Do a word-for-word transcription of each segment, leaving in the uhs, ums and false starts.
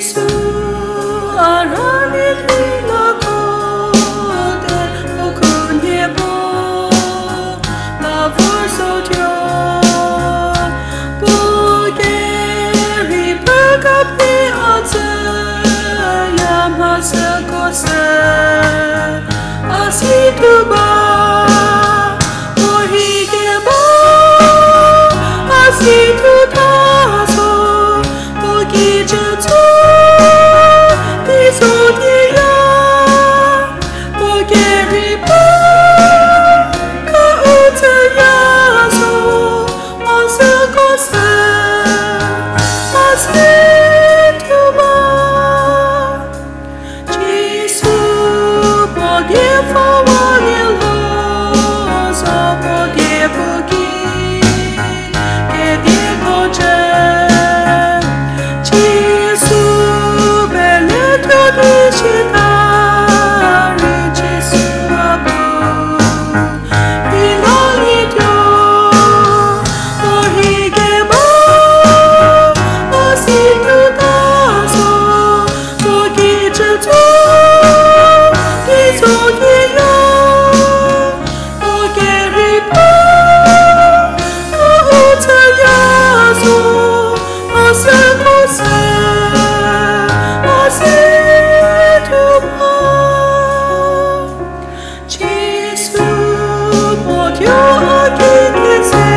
Jisu, a rhali lhingako te, puo khunhie puo, la vor zotuo, puo kerei pekapie a tsüya mha süko sü, a si tuo ba, puo rhei keba, a si tuota zo, puo kijü tso, teiso teiya, puo kerei pekau tsüya zo, mha süko sü, a si tuo ba. Jisu, puo die pfü wa lie lho zo, puo die puo ki kedieko cü. Jisu, pele tuo di shita rei Jisu a bu rhei la lietuo, puo rhei keba, a si tuota zo, puo kijü tso, teiso teiya, puo kerei pekau tsüya zo, mha süko sü, a si tuo ba. Jisu, puo thuo a ki kese,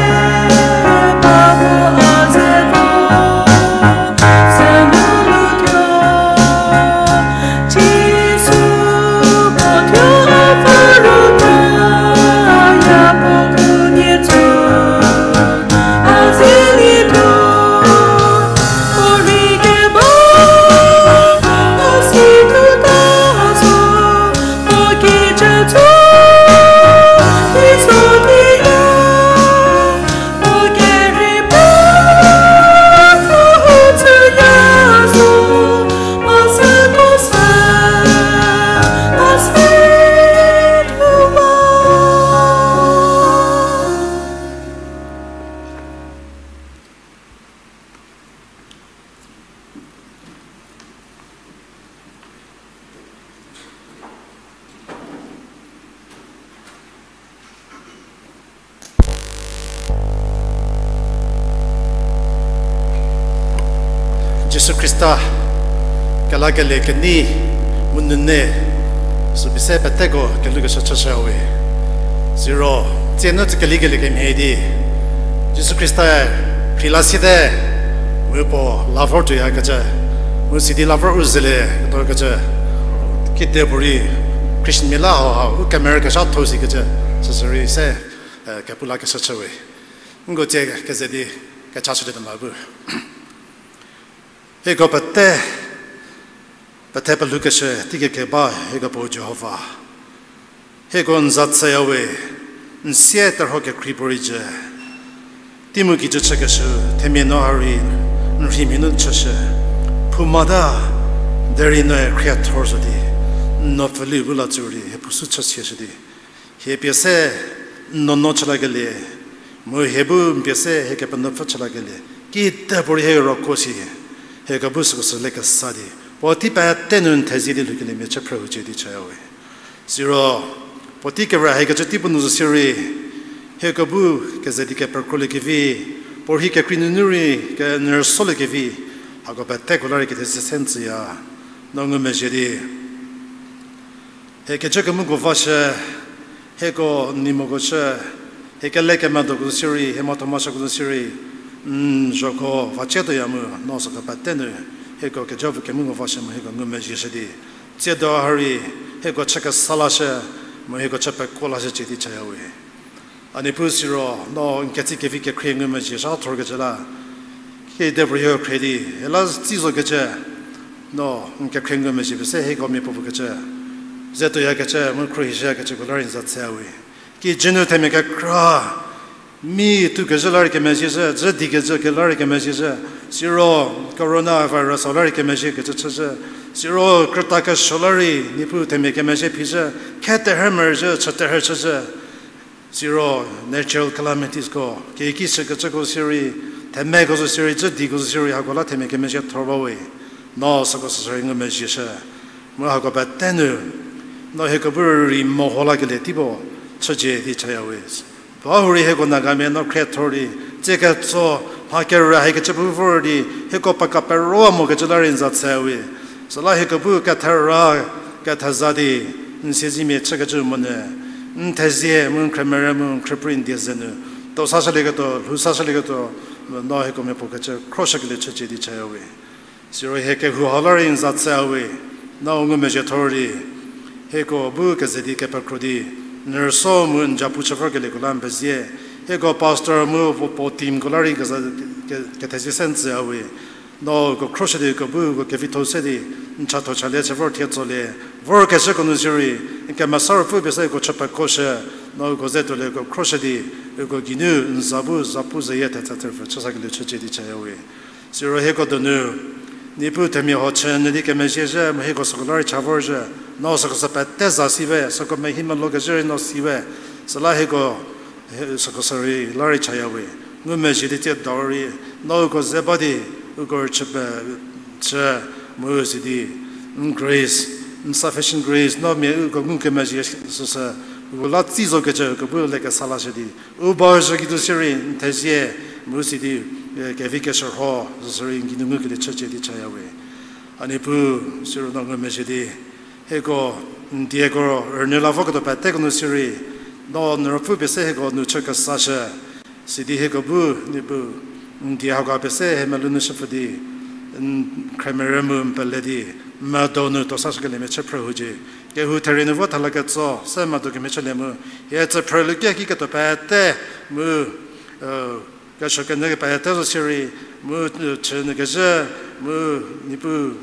ba puo a ze vo, se nu lutuo. Jisu, puo thuo a pfü ru ta, ya puo khunhie tso, a ze lietuo, puo rhei keba, a si tuota zo, puo kijü tso, teiso teiya, puo kerei pekau tsüya zo, mha süko sü, a si tuo ba. Jisu Khrista kelakelie kenei mu nune, süpie se peteko kelhukeshü chüshüwe. Siro, tsie nu tsü kelikelie kemhie di, Jisu Khrista rhei la siete, mu puo la vor tuoyakecü, mu sidi la vor u zelie ketokecü, kidepuorei Christianmia la hauha u kemerükeshü tho sikecü, süsü rei se, eh, kepu lakeshü chüwe. Nko tsie keze di kechashüte ma bu. Hieko pete, pethe pelhoukeshü teiki keba hieko Puo Jihova, hieko n za tsüyawe, n sie terhuo kekhrie puorei jü, teimu kijü chükeshü, themia no ha rei n rheimia nu chüshü, phoumata, derei noe khriethor zo di, n nuopfüliu bu la tsu rei hie phushü chüsiashü di, hie pie se n nuonuo chü lakelie, mu hie bu n pie se hie Kepenuopfü chü lakelie, kidepuorei hie roko si, hieko bu süko sü le kesa di, puotei pete nu n thezie di lhoukeliemia chü phrühucie di chüyawe. Siro, puotei kevü hie kecü tei bu nu zo sirei, hieko bu keze di kepekrolie kevi, puorhi kekrei nunu rei kenyü rüsoliekevi, hako peteko la rei kethezie se n tsüya, no ngumezhie di hie kecü kemoko vashü, hieko n neimoko chü, hie kele kemedoko zo sirei, hie mhathomhashüko zo sirei, n zhoko vacie tuoya mu, no süko pete nu, hieko kejapfü kemoko vashü mu hieko ngumezhieshü di, tsiedo ha rei, hieko chü kesa lashü, mu hieko chü pekuo lashücie di chüyawe. A Niepuu siro, no n ketsie kevi kekhrie ngumezhie zha thorkecü la, kidepuorei hieko khrie di, hie la tsi zokecü, no n kekhrie ngumezhie pie se hieko mia puo pukecü, ze tuoyakecü, mu khruohishüyakecüko la rei n za tsüyawe. Kijü nu themia kekra, mi tukezhü la rei kemezhieshü, dzü dikecü ke la rei kemezhieshü, siro coronavirus la rei kemezhiekecü chüzhü, siro krüta kesuo la rei Niepuu themia kemezhie phizhü, kheterhü merzhü, chüterhü chüzhü, siro natural calamitiesko, kekishükecüko sirei, themeko zo sirei, dzü diko zo sirei, hako la themia kemezhie thor bawe. No süko süsü rei ngumezhieshü. Mu hako pete nu, no hieko bu rei meho lakelie tei puo chücie di chaya we. Bahurei hieko Nagamia no khriethor di, tsie ketso, mha kere haikecü bu vor di, hieko peka perua mokecü la rei n za tshü we. Süla hieko bu kethera, ketheza di, n siezemia chükecü monyü, n thezie mu n khriemerü mu n khrieprei n die ze nu, tuo sashülieketuo, lhou sashülieketuo, no hieko mia puo kecü khroshükelie chücie di chaya we. Siro hie kehou hau la rei n za tshü we, no ngumezhie thor di, hieko bu keze di kepekro di, n rüso mu n japu chü vorkelieko la n pezie, hieko pastor mu puo, puo teamko la rei keza, ke, kethezie se n tsü we, no uko khroshü di uko bu uko kevitho se di, n chatho chalie chü vor thie tsolie, vorkecüko nu sirei, n kemesa ruopfü pie se uko chü pekoshü, no uko ze tuolie uko khroshü di, uko geinu n za bu zapu zeyie thetsa therpfü chüsakelie chücie di chaya we. Siro hieko donu, Niepuu themia ho chü nyü di kemezhie zhü, mu hieko süko la rei cha vorzhü, no süko sü pete za si we, süko mehi melokezhü rei no si we, süla hieko, he, süko sü rei la rei chaya we, ngumezhie di tsie dau rei, no uko ze ba di, uko rüchü pe, chü, mu sidi, n grace, n sufficient grace, no mia uko ngukemezhie süsü, uko la tsi zokecü uko bu lekesa lashü di, u ba zhü gei du sirei n thezie, mu sidi, e, kevi keshürho, süsü rei n geinu ngukelie chücie di chaya we. A Niepuu, siro no ngumezhie di, hieko, n dieko, rünyü la voketuo peteko nu sirei, no n ruopfü pie se hieko nu chü kesashü, sidi hieko bu, Niepuu, n die hako pie se hie melou nu shüpfü di, n khriemerü mu n pele di, n medo nu tuo sashükeliemia chü phrü hucie. Kehou therie nu vo thalaketso, se medo kemhie chülie mu, hie tsü phrülu kie ki ketuo pete, mu, e, kesuo kenyü pete zo sirei, mu, e, chü nyü kezhü, mu, Niepuu,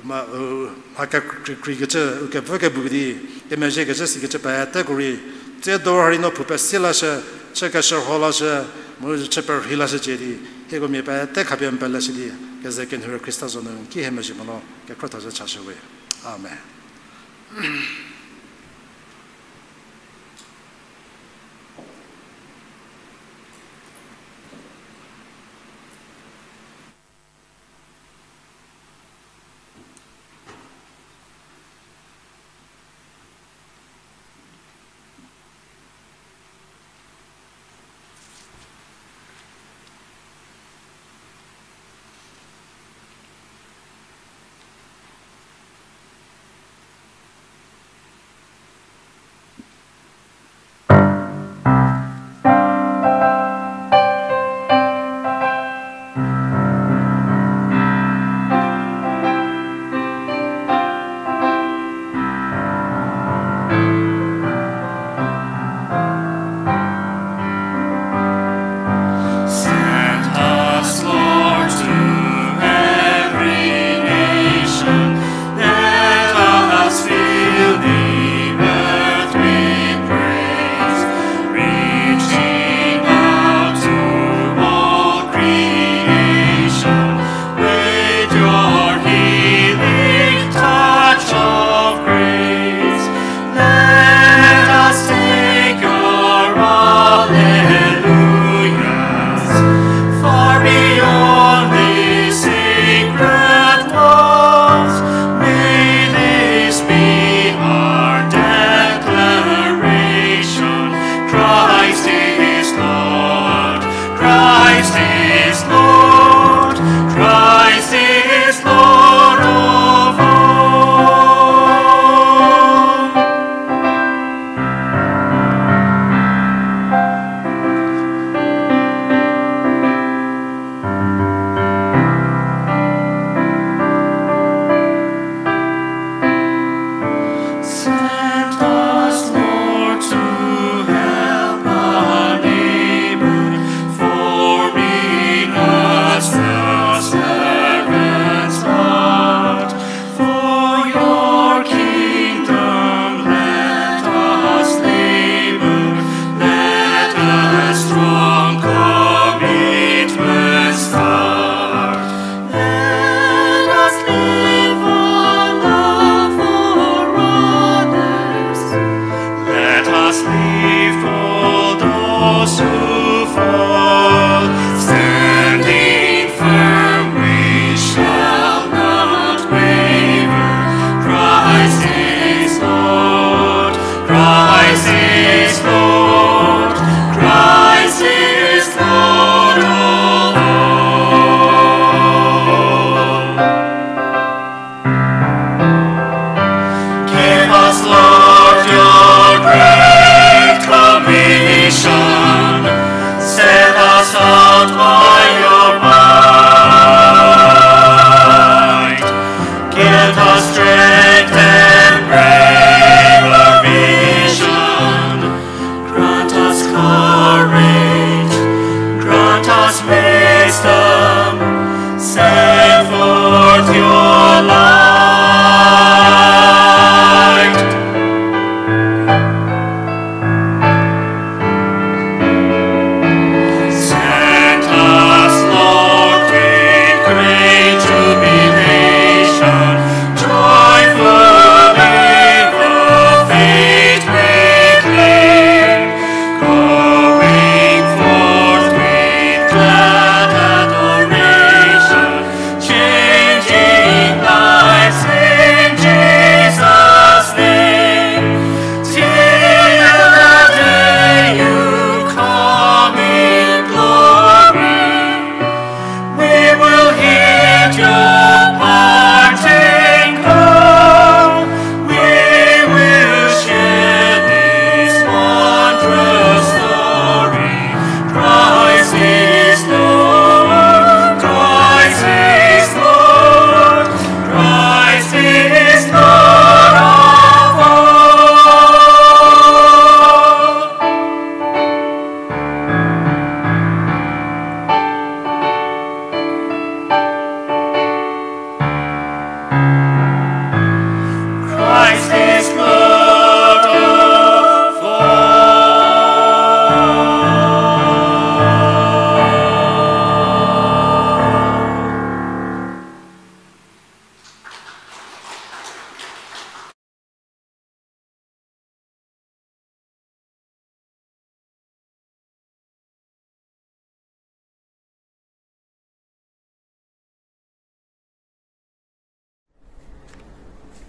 ma, e, mha kekreikrei kecü, u kevü kebu di, kemezhie kecü sikecü peteko rei, tsie dor ha rei no phou pesie lashü, chü keshürho lashü, mu chü perhei lashücie di, hieko mia pete khapie n peleshü di, keze kenhurü Khrista zo nu n ki hie mezhie molo, kekhro thazhü chashü we. Amen.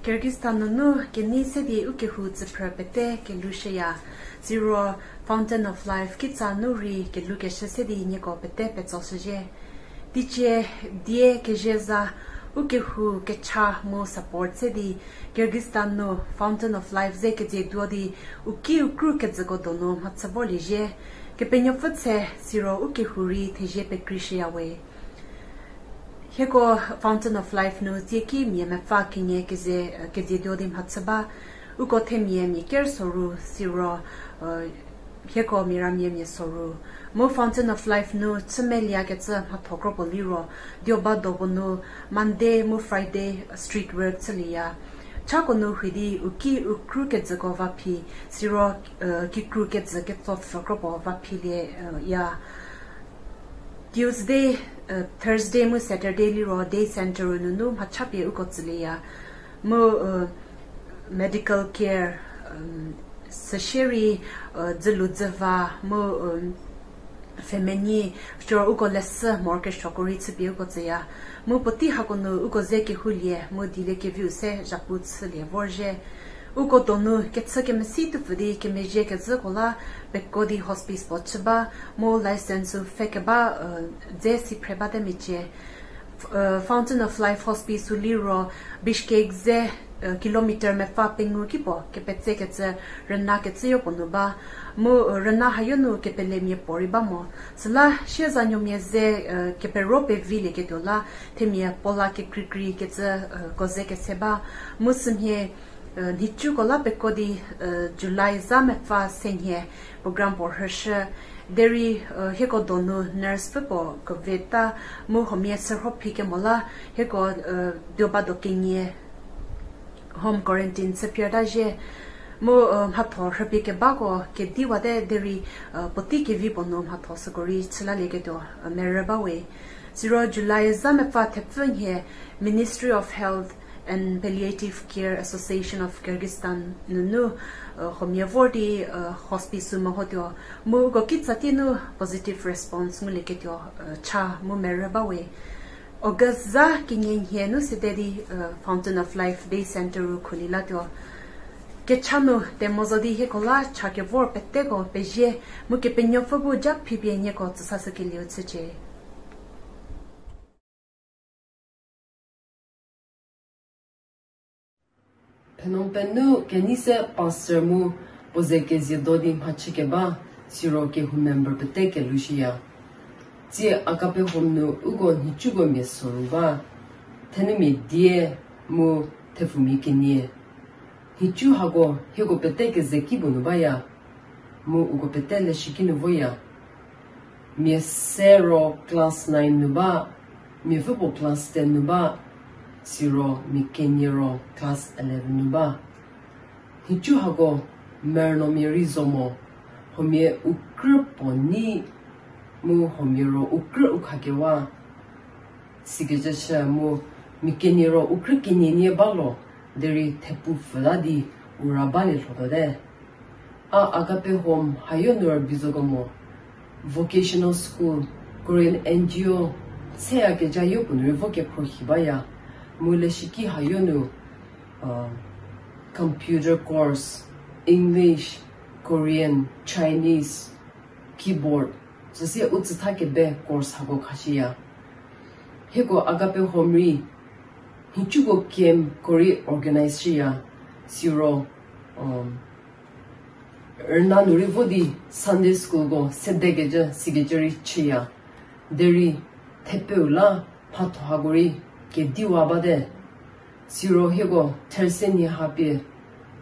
Kyrgyzstan nunu kenei se di ukehou tsüphrü pete kelushüya, siro Fountain of Life kitsa nu rei kelukeshü se di nieko pete petsoshüzhie. Teicie die kezhie za ukehou kecha mu support se di Kyrgyzstan nu Fountain of Life ze kedzietuo di u ki u kru kejüko donu mhachü vorliezhie. Kepenuopfü tse siro ukehou rei thezie pekreishüya we. Hieko Fountain of Life nu tsieki mia mepfü kenie keze, kedzietuo di mhachü ba, uko themia mia ker soru siro, hieko mia ramia mia soru. Mu Fountain of Life nu chü meliekecü mhatho kropuo liro, dioba dopuo nu Monday mu Friday street work chülieya. Chako nu rhei di u ki u kru kejüko va phi, siro kikru kejü ketsopfü kropuo va philieya. Tuesday, Thursday mu Saturday liro day center nunu mhachapie uko tsülieya. Mu medical care, süshierei dzülu dzüva mu family, siro uko leshü morokesuoko rei chüpie uko tsüya. Mu puotei hako nu uko ze kehoulie mu dieliekeviu se zhapu chülie vorzhie. Uko donu kechü kemesi tupfü di kemezhie kezhüko la peko di hospice puo chü ba, mu licenseu pfhe keba dze si phre bate mecie. Fountain of Life Hospice-u liro Bishkek ze kilometer mepfü pengou ki puo kepetsekecü rüna kecüyo puo nu ba, mu rüna hayo nu kepelemia puorei ba mo. Süla siezanuomia ze kepero pevilieketuo la themia puo la kekreikrei kecüko ze kese ba, mu sümhie nhicuko la peko di July za mepfü senhie program puo rhüshü. Derei hieko donu nurse pfü puo keveta mu huomia sürho phi kemo la hieko dioba do kenie home quarantine chü phirta zhie. Mu mhatho rhüpie kebako kediwate derei puotei kevi puo nu mhatho süko rei chülalieketuo merü ba we. Siro July za mepfü thepfü nhie Ministry of Health and Palliative Care Association of Kyrgyzstan nunu huomia vor di hospice-u mehotuo, mu uko kitsatie nu positive response ngulieketuo cha mu merü ba we. August za kenie nhie nu sede di Fountain of Life Day Center-u khuli latuo. Kecha nu temo zo di hieko la cha kevor peteko pezie, mu Kepenuopfü bu ja phipie nieko tsüsashükelieu chücie. Phnom Penh nu kenei se pastor mu puo ze keziedo di mhachü keba, siro kehou member pete kelushüya. Tsie Agape Home nu uko nhicuko mia soru ba, thenumia die mu thepfumia kenie. Nhicu hako hieko pete kezeki puo nu baya, mu uko pete leshüki nu voya. Mia se ro class nine nu ba, mia vü puo class ten nu ba, siro mia kenie ro class eleven nu ba. Nhicu hako merünuomia rei zo mo, huomia u krü puo nei, mu huomia ro u krü u khakewa. Sikecü chü mu mia kenie ro u krü kenie nie ba lo, derei thepu pfüta di u ra balie lhotuote. A Agape Home hayo nu rübei zoko mo, vocational school, Korean N G O, seyakezha yopuo nu rei vo kephrohi baya, mu leshüki hayo nu computer course, English, Korean, Chinese, keyboard, süsie u tsütha kebe course hako khashüya. Hieko Agape Home rei nhicuko camp ko rei organize shüya, siro rüna nu rei vo di Sunday school ko sedekecü sikecü rei chüya. Derei thepeu la mhatho hako rei kediwa bate. Siro hieko therse nie hapie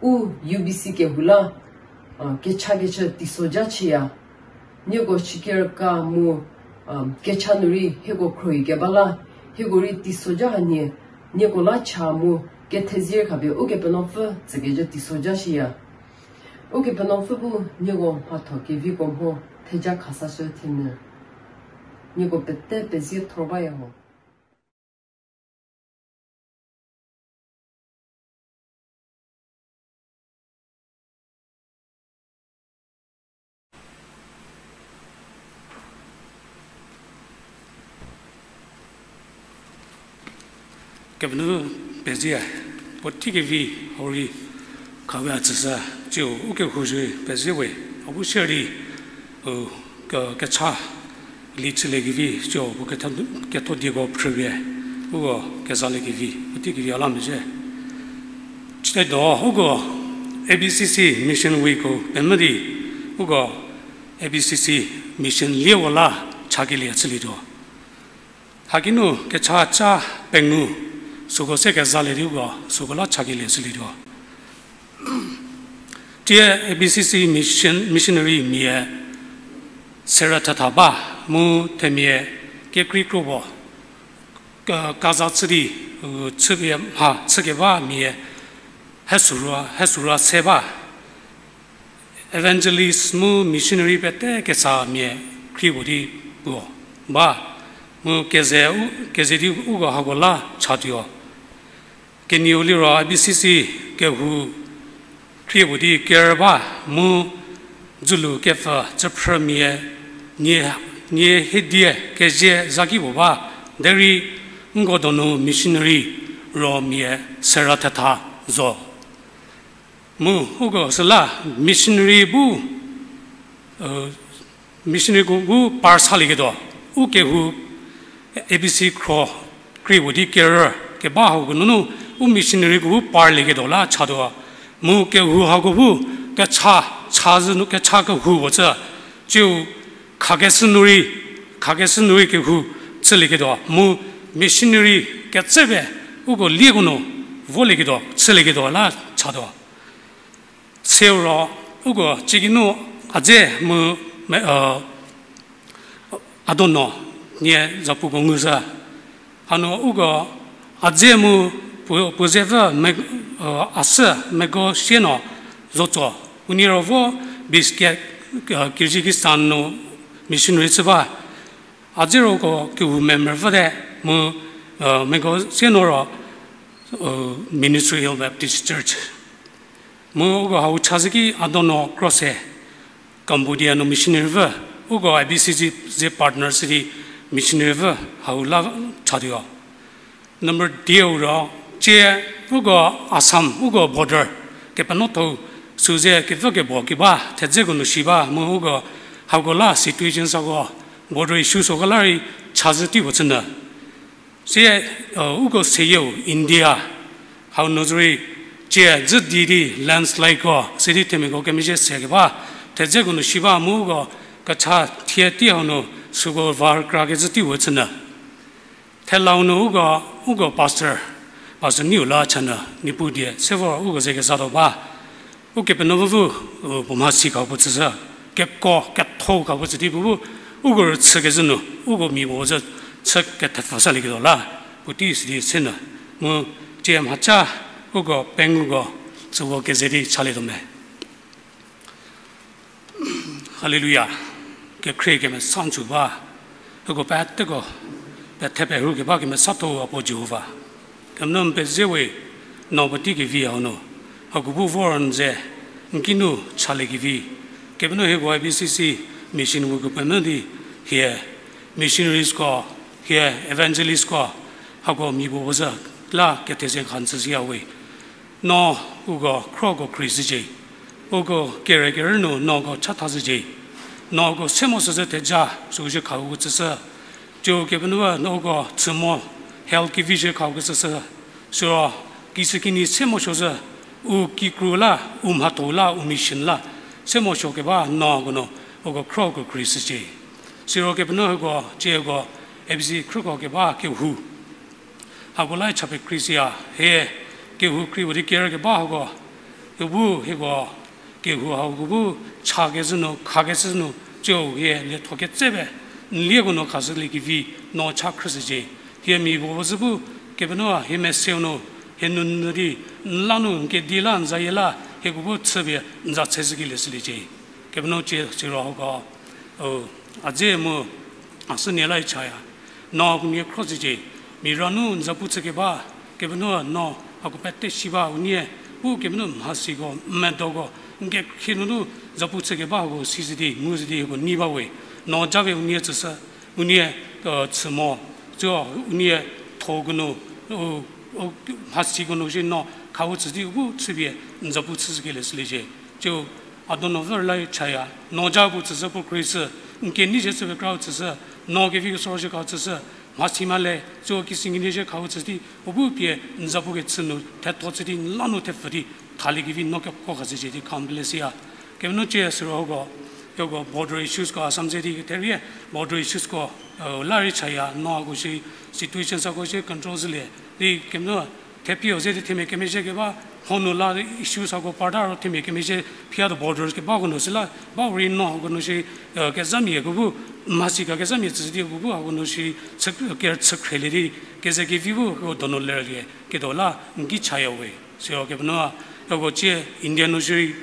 u U B C kehou la kechakechü teisoja chüya. Nieko shikirka mu kecha nu rei hieko khrohi keba la, hieko rei teisoja hanie, nieko la cha mu kethezie khapie Ukepenuopfü tsükecü teisoja shüya. Ukepenuopfü bu nieko mhatho keviko mho theja khasashü thienyü. Nieko pete pezie thor baya ho. Kepenu pezie. Puotei kevi hau rei khawe a tsüshü, tsiu u kehou zhü peziewe, a bu share di, u, ke-, kecha li chüliekevi, tsiu u ketho, ketho dieko phrüpie, uko kezaliekevi, puotei kevi a la mezhie. Chüte do, uko A B C C Mission Week-u pemvü di, uko A B C C Mission lieko la chakelie chülietuo. Hakinu kecha cha pengou, süko se kezalie di uko, süko la chakelie chülietuo. Tie A B C C mission, missionary mia serü thetha ba, mu themia kekrei kro puo, ke-, keza chü di, u, chüpie mha chükeba mia hesürü, hesürü se ba. Evangelist mu missionary pete kesa mia khrie puo di puo ba, mu keze u, keze di uko hako la chatuo. Kenieu liro A B C C kehou khrie puo di ker ba, mu dzülu kepfü tsüphrümia nie, nie hiedie kezie zaki puo ba, derei nko donu missionary ro mia serü thetha zo. Mu uko süla missionary bu, missionaryko bu par salieketuo, u kehou A B C khro khrie puo di ker keba hako nunu, u missionaryko bu parlieketuo la chatuo. Mu kehou hako bu kecha, cha zhü nu kecha kehou puo tsü, tsiu khakeshü nu rei, khakeshü nu rei kehou chülieketuo, mu missionary ketsepie uko lieko nu volieketuo, chülieketuo la chatuo. Seu ro, uko cikinu a dze mu me-, a dono nie zapuko ngushü. Hanu uko a dze mu puo, puo zepfü me-, a sü meko sie no zotso. Unie ro vo Bishkek, Kyrgyzstan nu missionary chü ba. A dze roko kehou member pfüte mu, meko sie no ro, Ministry Hill Baptist Church. Mu uko hau chazhü ki a dono kro se Cambodia nu missionary pfü, uko A B C C ze partner sidi missionary pfü hau la chatuo. Number dieu ro, tie uko Assam, uko border, Kepenuopfü sü ze kepfü kebo keba thedzeko nu shi ba, mu uko hako la situation sako border issue soko la rei chazhü tei puo chünyü. Sie, uko seyeu India, hau nu zorei tie dzü di di landslideko sidi themiako kemezhie se keba thedzeko nu shi ba, mu uko kecha thie tei hau nu süko var kra kezhü tei puo chünyü. Thelau nu uko, uko pastor, pastor Niu la chanyü, Niepuu die se vor uko ze kezatuo ba. Ukepenuopfü, puo mhasi ka puo tsüshü, keko ketho ka puo tsü di puo bu, uko rüchü kezhü nu uko mia puo zhü chü kethepfü salieketuo la, puotei sidi senyü, mu tie mhaca uko penguko tsüko keze di chalietuo me. Hallelujah. Kekhrie kemesa nchu ba, uko peteko pethe perhu keba kemesatho-u Apuo Jihova. Kemeno n pezie we, no puotei kevi hau nu, hako bu vor n ze, n kinu chaliekevi. Kemeno hieko A B C C mission week-u pemvü di hie, missionariesko, hie evangelistko, hako mia puo puo zhü la ketheze kha n tsüshüya we. No uko khroko khrie shücie. Uko kere kerü nu no uko chatha shücie. No uko se mo süzhü theja süu zhü khau kecüshü. Tsiedo Kepenuopfü no uko chü mo health kevi zhü khau kecüshü. Siro kishükinyi se mo suo zhü, u kikru la, u mhatho la, u mission la se mo suo keba no uko no uko khroko khrie shücie. Siro Kepenuopfü hieko, tsieko, A B C khroko keba kehou hako la cha pekhrieshüya, hie kehou khrie puo di ker keba hako, u bu hieko kehou hako bu cha kezhü nu, kha kezhü nu, tsiedo hie lietho ketsepie n lieko nu khashüliekevi no cha khrüshücie. Hie mia puo puo zhü bu, Kepenuopfü hie meseu nu, hie nunu di, n la nu n kedi la n zayie la hieko bu chüpie n za cheshükelie shüliecie. Kepenuopfü tsie siro hako, a dze mu a sünie la chaya. No unie khro shücie, mia ra nu n zapu chükeba, Kepenuopfü no hako pete si ba unie, u Kepenuopfü mhasiko, n medoko, n kekhrie nunu zapu chükeba hako si zhü di, ngu zhü di hieko nei ba we, no japie unie tsüshü, unie, chü mo, tsiedo unie thoko nu, u O, mhasiko nu shi no khawu tsü di u bu chüpie n za pu chüshükelie shüliecie. Tsiu a dono vü la chaya, no ja pu tsüshü pu khrieshü, n kenei zhie chüpie kra tsüshü, no kevi kesoro zhie kha tsüshü, mhasi male, tsiu kisi nginie zhie khawu tsü di, u bu pie n za pu kechü nu thetho chü di, n la nu thepfü di, thaliekevi no keko khashücie di kham pele siya. Kemenu cie siro hako, hako border issues ko Assam ze di therie border issues ko, la rei chaya, no hako shi situation sako shi control zhülie. Di kemenu thepie u ze di themia kemezhie keba, honu la issues sako parta ro themia kemezhie phiya the borders kebako nu sila, ba rei no hako nu shi, kezamia ko bu, mhasika kezamia tsü di ko bu hako nu shi, kerüchü khrielie di, keze kevi bu ko dono lerlie, kedo la, n ki chaya we. Siro kemenu a, hako cie India nu shirei,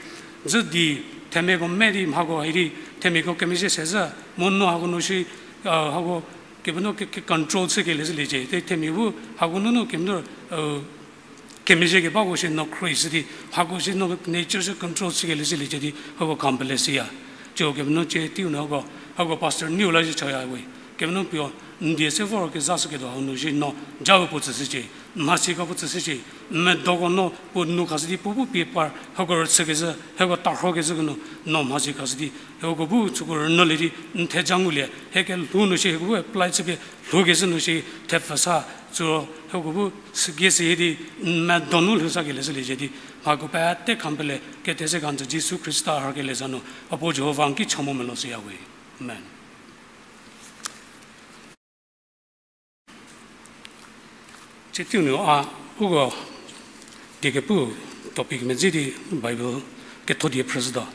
zhü di, themiako me di mhako hi di, themiako kemezhie se zhü, mu no hako nu shi, hako kemenu ke, ke control chükelie shüliecie, te themia bu hako nunu kemenu, kemezhie kebako shi no khrieshü di, hako shi no nature shi control chükelie shüliecie di, hako kham pele siya. Tsiu kemenu cie teiu nu hako, hako pastor niu la shi chaya we. Kemenu puo, n die se vor kezashüketuo hau nu shi no, ja pu tsüshücie, mhasika pu tsüshücie, n medoko no puo nu khashü di puo bu pie par, hako rüchükezhü, hako tarhokezhü ko nu, no mhasi khashü di, hako bu süko rünyülie di, n theja ngulie, hie kelhou nu shi hako bu apply chüpie lhoukezhü nu shi thepfü sa, süro hako bu sügie se di, n medonu lhou sakelie shüliecie di, hako pete kham pele, kethese kanzü Jisu Khrista hakelie za nu, apo Jihova n ki cha mo melo siya we. Amen. Cie teiu nu a, uko die kepu topic medzi di Bible ketho die phrüzhütuo.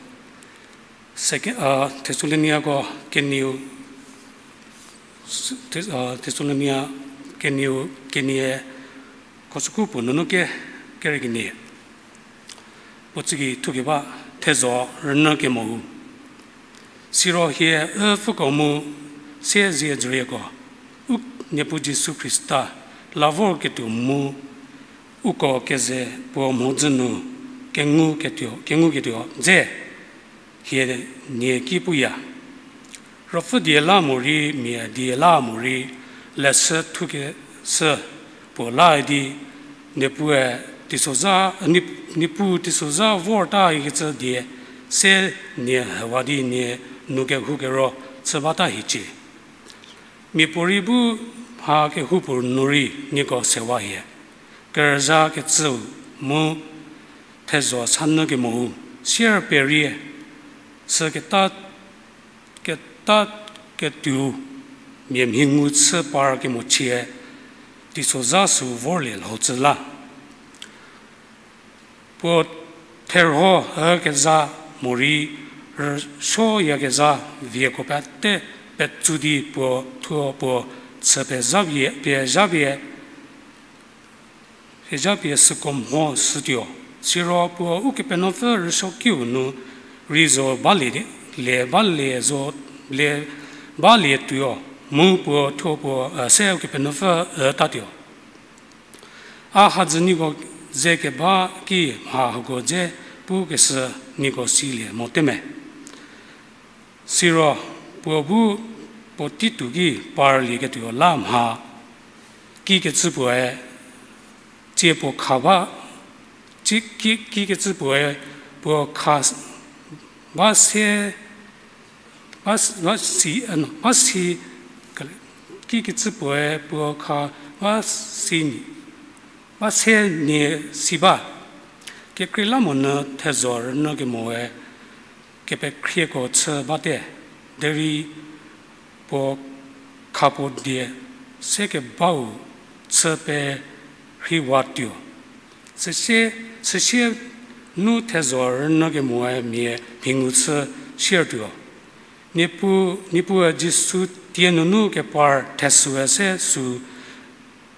Second, Thessaloniako kenieu, Thessalonia kenieu kenie khosüku puo nunu ke, kere kenie. Puo tsüki thukeba thezho rünyü kemou. Siro hie ü pfüko mu sie zie dzürieko, u Niepuu Jisu Khrista la vorketuo mu uko keze puo mhodzü nu kenguketuo, kenguketuo dze hie nie ki puya. Ruopfü die la morei mia die la morei leshü thukeshü puo la di, Niepuu teisozha, Niepuu teisozha vorta ikecü die se nie hewa di nie nu kehoukero chü bata hiecie. Miapuorei bu mha kehoupuo nu rei nieko sewa hie. Kerüzha kecüu mu thezho sanyü kemou, sier perie, sü keta, keta ketuou, mia mhi ngu chü par kemochie, teisozha sü vorlie lhou tsü la. Puo therho ükezha morei rüsuoyakezha vieko pete petsu di puo thuo puo chü pezhapie, pezhapie, pezhapie süko mho shütuo. Siro puo Ukepenuopfü rüsuokiu nu rei zo balie, le balie zo, le balietuo, mu puo thuo puo, se Ukepenuopfü ütatuo. A hadzü nieko ze keba ki mha hako dze pukeshü nieko silie mote me. Siro puo bu puo tei tuo ki parlieketuo la mha, kikecü puoe, tsie puo kha ba, tsie ki, kikecü puoe puo kha ba se, ba, ba si, ba si, kikecü puoe puo kha ba si, ba se nie si ba. Kekreilamonyü thezho rünyü kemoe kepekhrieko chü bate, derei puo khapuo die se kebau chü perheiwatuo. Süsie, süsie nu thezho rünyü kemoe mia mhingu chü siertuo. Niepuu, Niepuue Jisu tie nunu kepar thesüe se sü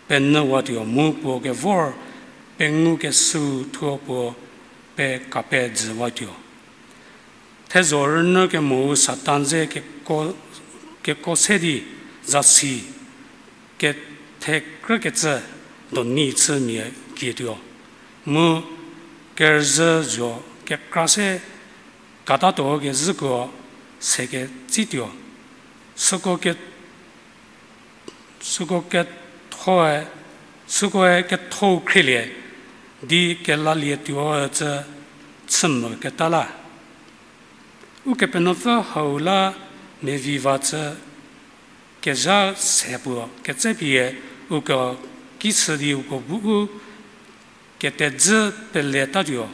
penyüwatuo mu puo kevor pengukeshüu thuo puo pekapedzüwatuo. Thezho rünyü kemou Satan ze keko, keko se di zasi kethekrükecü donyi chü mia kietuo. Mu kerüzhü zo kekra se katatuo kezhüko se ketsituo. Süko ke, süko kethoe Sükoe ketho-u khrielie di kelalie tuo ücü chü moketa la. Ukepenuopfü hau la mevi vacü kezha se puo ketsepie uko ki shü di uko bu u ketedzü peletatuo,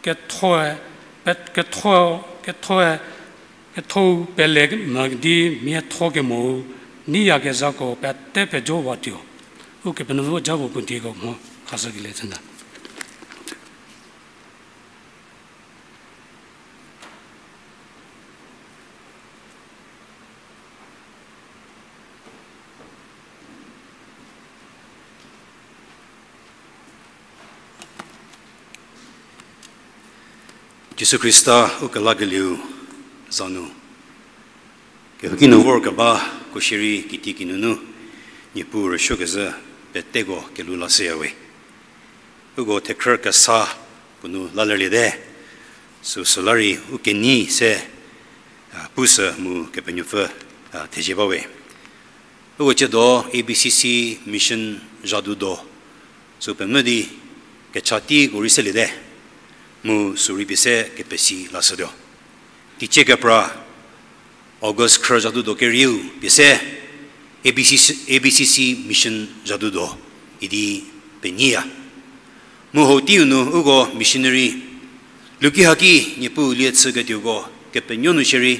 ketho-e, pe-, ketho, ketho-e, ketho-u pele mü di miatho kemo-u neiyakezhako pete pejowatuo. Ukepenuopfü japuo puo dieko mho khashükelie chünyü. Jisu Khrista ukelakelieu za nu kehouki nu vorkeba ko shierei kitieki nunu Niepuu rüsuokezhü peteko kelhou lashüyawe. Uko thekhrü kesa puo nu lalerliete, süsü la rei u kenei se, a, pushü mu Kepenuopfü, a, thezie bawe. Uko tsiedo A B C C Mission Zhadudo sü pemvü di kecha teiko rei seliete, mu sü rei pie se kepesi lashütuo. Teicie kepra August khrü Zhadudo kerieu pie se A B C C, A B C C Mission Zhadudo idi penyiya. Mu hau teiu nu uko missionary luki haki Niepuu lie chüketuoko kepenuo nu shierei,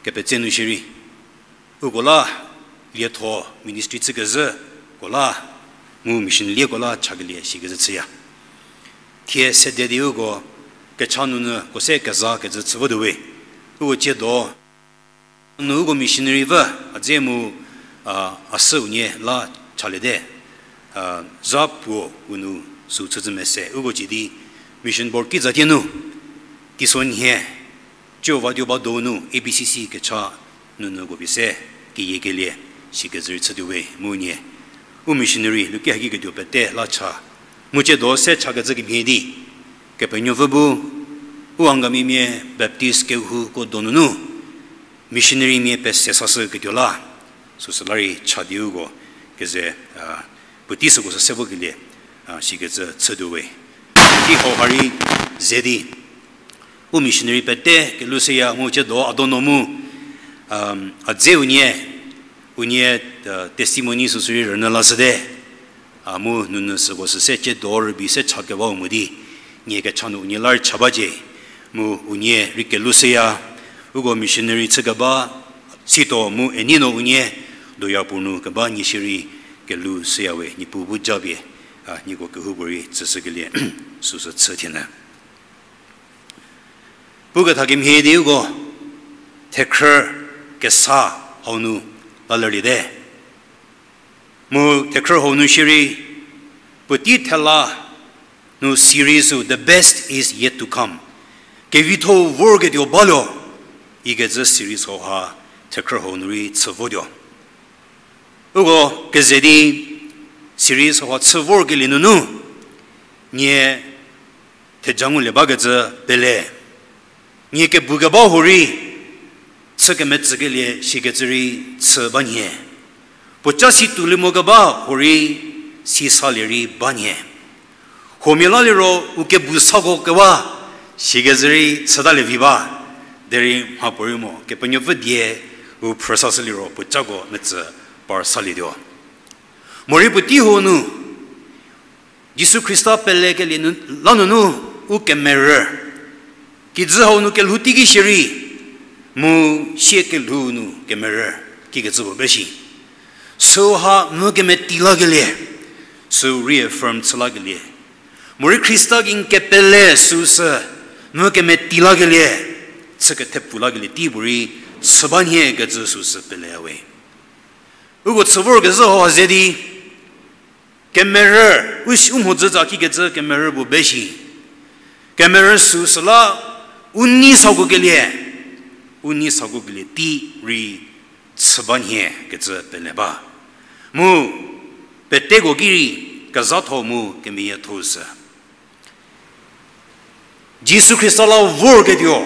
kepetse nu shierei, uko la lietho ministry chükezhüko la, mu mission lieko la chakelie sikezhü chüya. Thie sede di uko kecha nunu ko se kezakecü chü votuo we. Uko tsiedo nu uko missionary pfü a dze mu, a, a sü unie la chaliete, a, zha puo u nu sü chüzhü mese uko cie di mission board kiza tie nu teisonhie Jihova tuo ba donu A B C C kecha nunu ko pie se keyiekelie sikezhü rei chütuo we mu unie u missionary luki haki ketuo pete la cha. Mu tsiedo se chakecü kemhie di Kepenuopfü bu u Angamimia Baptist kehouko donunu missionarymia pese sashüketuo la, süsü la rei cha di uko keze, a, puotei süko sü se vokelie, a, sikecü chütuo we. Ki hau ha rei ze di u missionary pete kelhou seya mu tsiedo a donu mu, um, a dze unie, unie, uh, testimony süsü rei rünyü lashüte. A mu nunu süko sü se tsiedo rübei se chakebau mo di, nie kecha nu unie la rei cha bacie, mu unie rei kelhou seya, uko missionary chükeba, sito mu eni no unie doya puo nu keba nie shierei kelhou seya we, Niepuu bu japie, a, nieko kehoupuorei tsüshükelie süsü chü thienyü. Pukethakemhie di uko thekhrü kesa hau nu lalerliete. Mu thekhrü hau nu shierei puotei thela nu series sü The Best Is Yet to Come, Kevitho-u vorketuo baluo, ikecü series hau ha thekhrü hau nu rei chü votuo. Uko keze di series hau ha chü vorkelie nunu nie theja ngulie bakecü pele, nie kebukeba huorei chü kemetsükelie sikecü rei chü ba nhie. Puoca si tuolie mokeba huorei si salie rei ba nhie. Huomia la liro u kebu sako kewa sikecü rei chütalie vi ba. Derei mhapuorei mo Kepenuopfü die u phrüsashü liro puocako metsü par salietuo. Morei puotei hau nu Jisu Khrista pelekelie nu, la nunu u kemerü, kijü hau nu kelhou teiki shierei, mu sie kelhou nu kemerü, kikecü puo be shi. Süu ha mu kemeti lakelie, süu reaffirm chü lakelie, morei Khrista gei n kepele süu sü mu kemeti lakelie, chü kethepfu lakelie tei puorei chü ba nhie kecü süu sü peleya we. Uko chü vorkezhü hau ha ze di kemerü, u mhodzü tsa kikecü kemerü puo be shi. Kemerü süu süla u nei sako kelie, u nei sako kelie tei rei chü ba nhie kecü pele ba. Mu peteko ki rei kezhatho mu kemeyietho sü Jisu Khrista la vorketuo,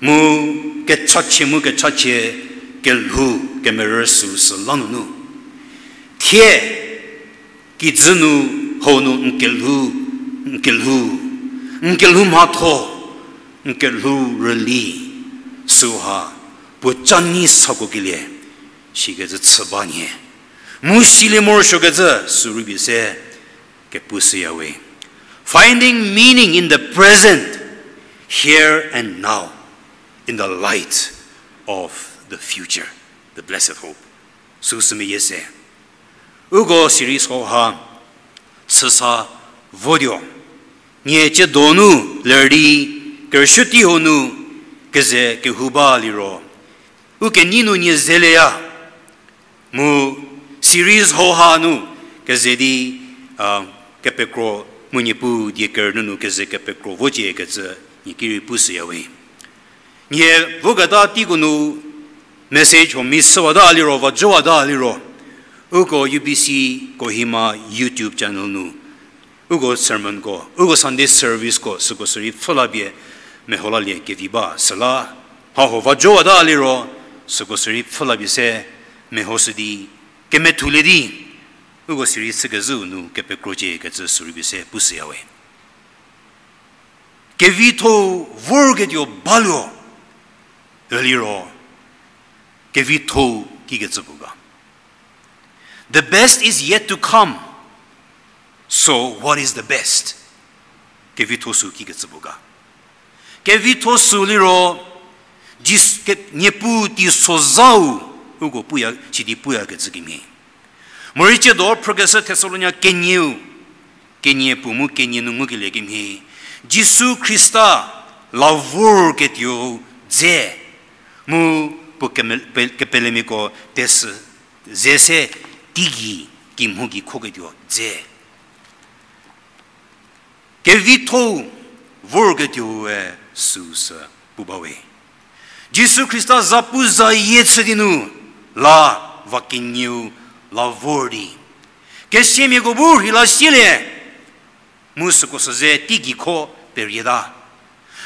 mu kechachie mu kechachie kelhou kemerü süu sü la nunu, thie Kijü nu hau nu n kelhou, n kelhou, n kelhou mhatho, n kelhou rüli, süha puo ca nyi sako kelie, sikecü chü ba nhie. Mu silie morosuokecü sürei pie se kepushüya we. Finding meaning in the present, here and now, in the light of the future, the blessed hope. Süsü meyie se. Uko series hauha chüsa votuo. Nie ciedo nu ler di kerüshü tei hau nu keze kehou ba liro, u kenei nu nie zeleya. Mu series hauha nu keze di, a, kepekro mu Niepuu die kerünyü nu keze kepekro vocie kecü nie ki rei pushüya we. Nie voketa teiko nu message huo mishüwata liro, vajowata liro, uko U B C Kohima YouTube channel nu uko sermonko, uko Sunday serviceko süko sürei pfhü la pie meho lalie kevi ba. Süla mha huo vajowata liro, süko sürei pfhü la pie se mehoshü di, kemethulie di, uko sürei chükezhüu nu kepekrocie kecü sürei pie se pushüya we. Kevitho-u vorketuo baluo, liro, kevitho-u kikecü puo ga? The best is yet to come. So what is the best? Kevitho sü kikecü puo ga? Kevitho sü liro, Jis-, ke-, Niepuu teisozhau, uko puya, sidi puyakecü kemhie. Morei ciedo phrükeshü Thessalonia kenieu, kenie puo mu kenie nu ngukelie kemhie, Jisu Khrista la vorketuo dze, mu puo keme-, pe-, kepelemiako tesü ze se teigei, kimhu gei khoketuo dze. Kevitho-u vorketuoe süsü pu bawe. Jisu Khrista za pu zayie chü di nu la va kenieu la vor di, kesiamiako bu rheila sielie, mu süko sü ze teigei kho perieta.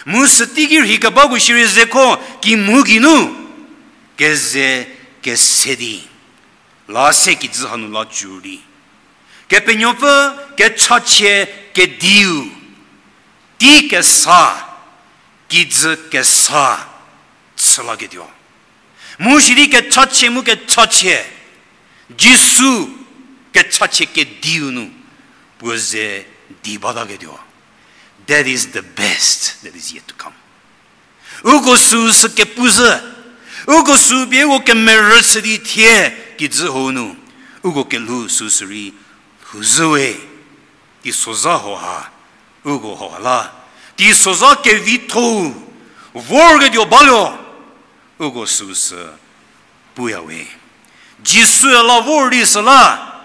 Mu sü teigei rhei kebako shierei ze kho kimhu gei nu keze kese di, la se kijü hanu la cü di, Kepenuopfü kechachie kediu tei kesa, kijü kesa chülaketuo. Mu sidi kechachie mu kechachie, Jisu kechachie kediu nu puo ze di bataketuo. That is the best that is yet to come. Uko süsü kepu zhü, uko sü pie uko kemerü chü di thie kijü hau nu, uko kelhou süsü rei lhouzhüwe. Teisozha hauha, uko hauha la, teisozha kevitho-u vorketuo baluo, uko süsü puyawe. Jisue la vor di süla,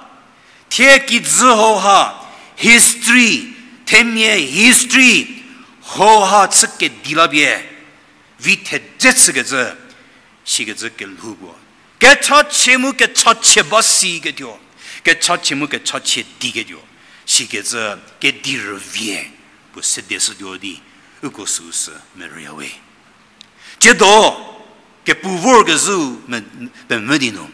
thie kijü hauha, history, themia history hauha chü kedi la pie, vi thedze chükecü, sikecü kelhou puo, kechachie mu kechachie ba siketuo, kechachie mu kechachie diketuo, sikecü kedi rüvie puo sede shütuo di, uko süsü merüyawe. Ciedo, kepu vorkezhüu me-, pemvü di nu,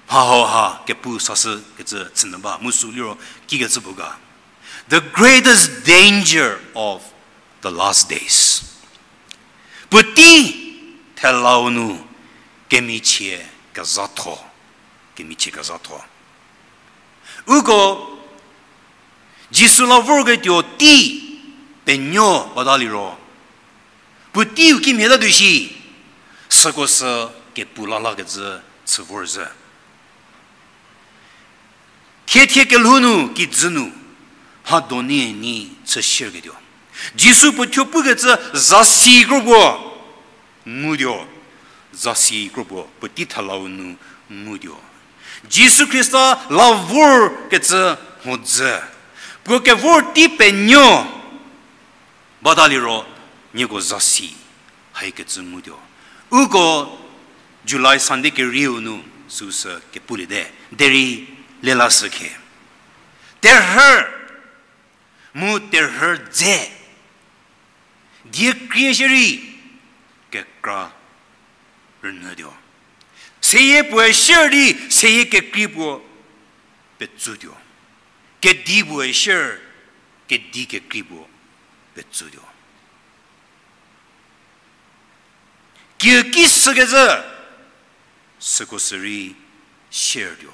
mha hauha kepu sashükecü chünyü ba, mu sü liro kikecü puo ga? The greatest danger of the last days. Puotei thelau nu kemichie kezhatho, kemichie kezhatho. Uko Jisu la vorketuo tei penuo bata liro, puoteiu kimhie tatuo shi, süko sü kepu la lakecü chü vorzhü. Thie thie kelhou nu kijü nu, mha doni ni chü shierketuo, Jisu puo thuo pukecü zasi kro puo ngutuo, zasi kro puo puotei thelau nu ngutuo. Jisu Khrista la vorkecü mhodzü, puo kevor tei penuo bata liro, nieko zasi haikecü ngutuo. Uko July Sunday kerieu nu süsü kepuliete, derei lelashü khe. Terhü mu terhü dze, die krie shierei kekra rünyütuo. Seyie puoe shier di seyie kekrei puo petsutuo. Kedi puoe share, kedi kekrei puo petsutuo. Kiüki sükecü, süko sü rei share tuo.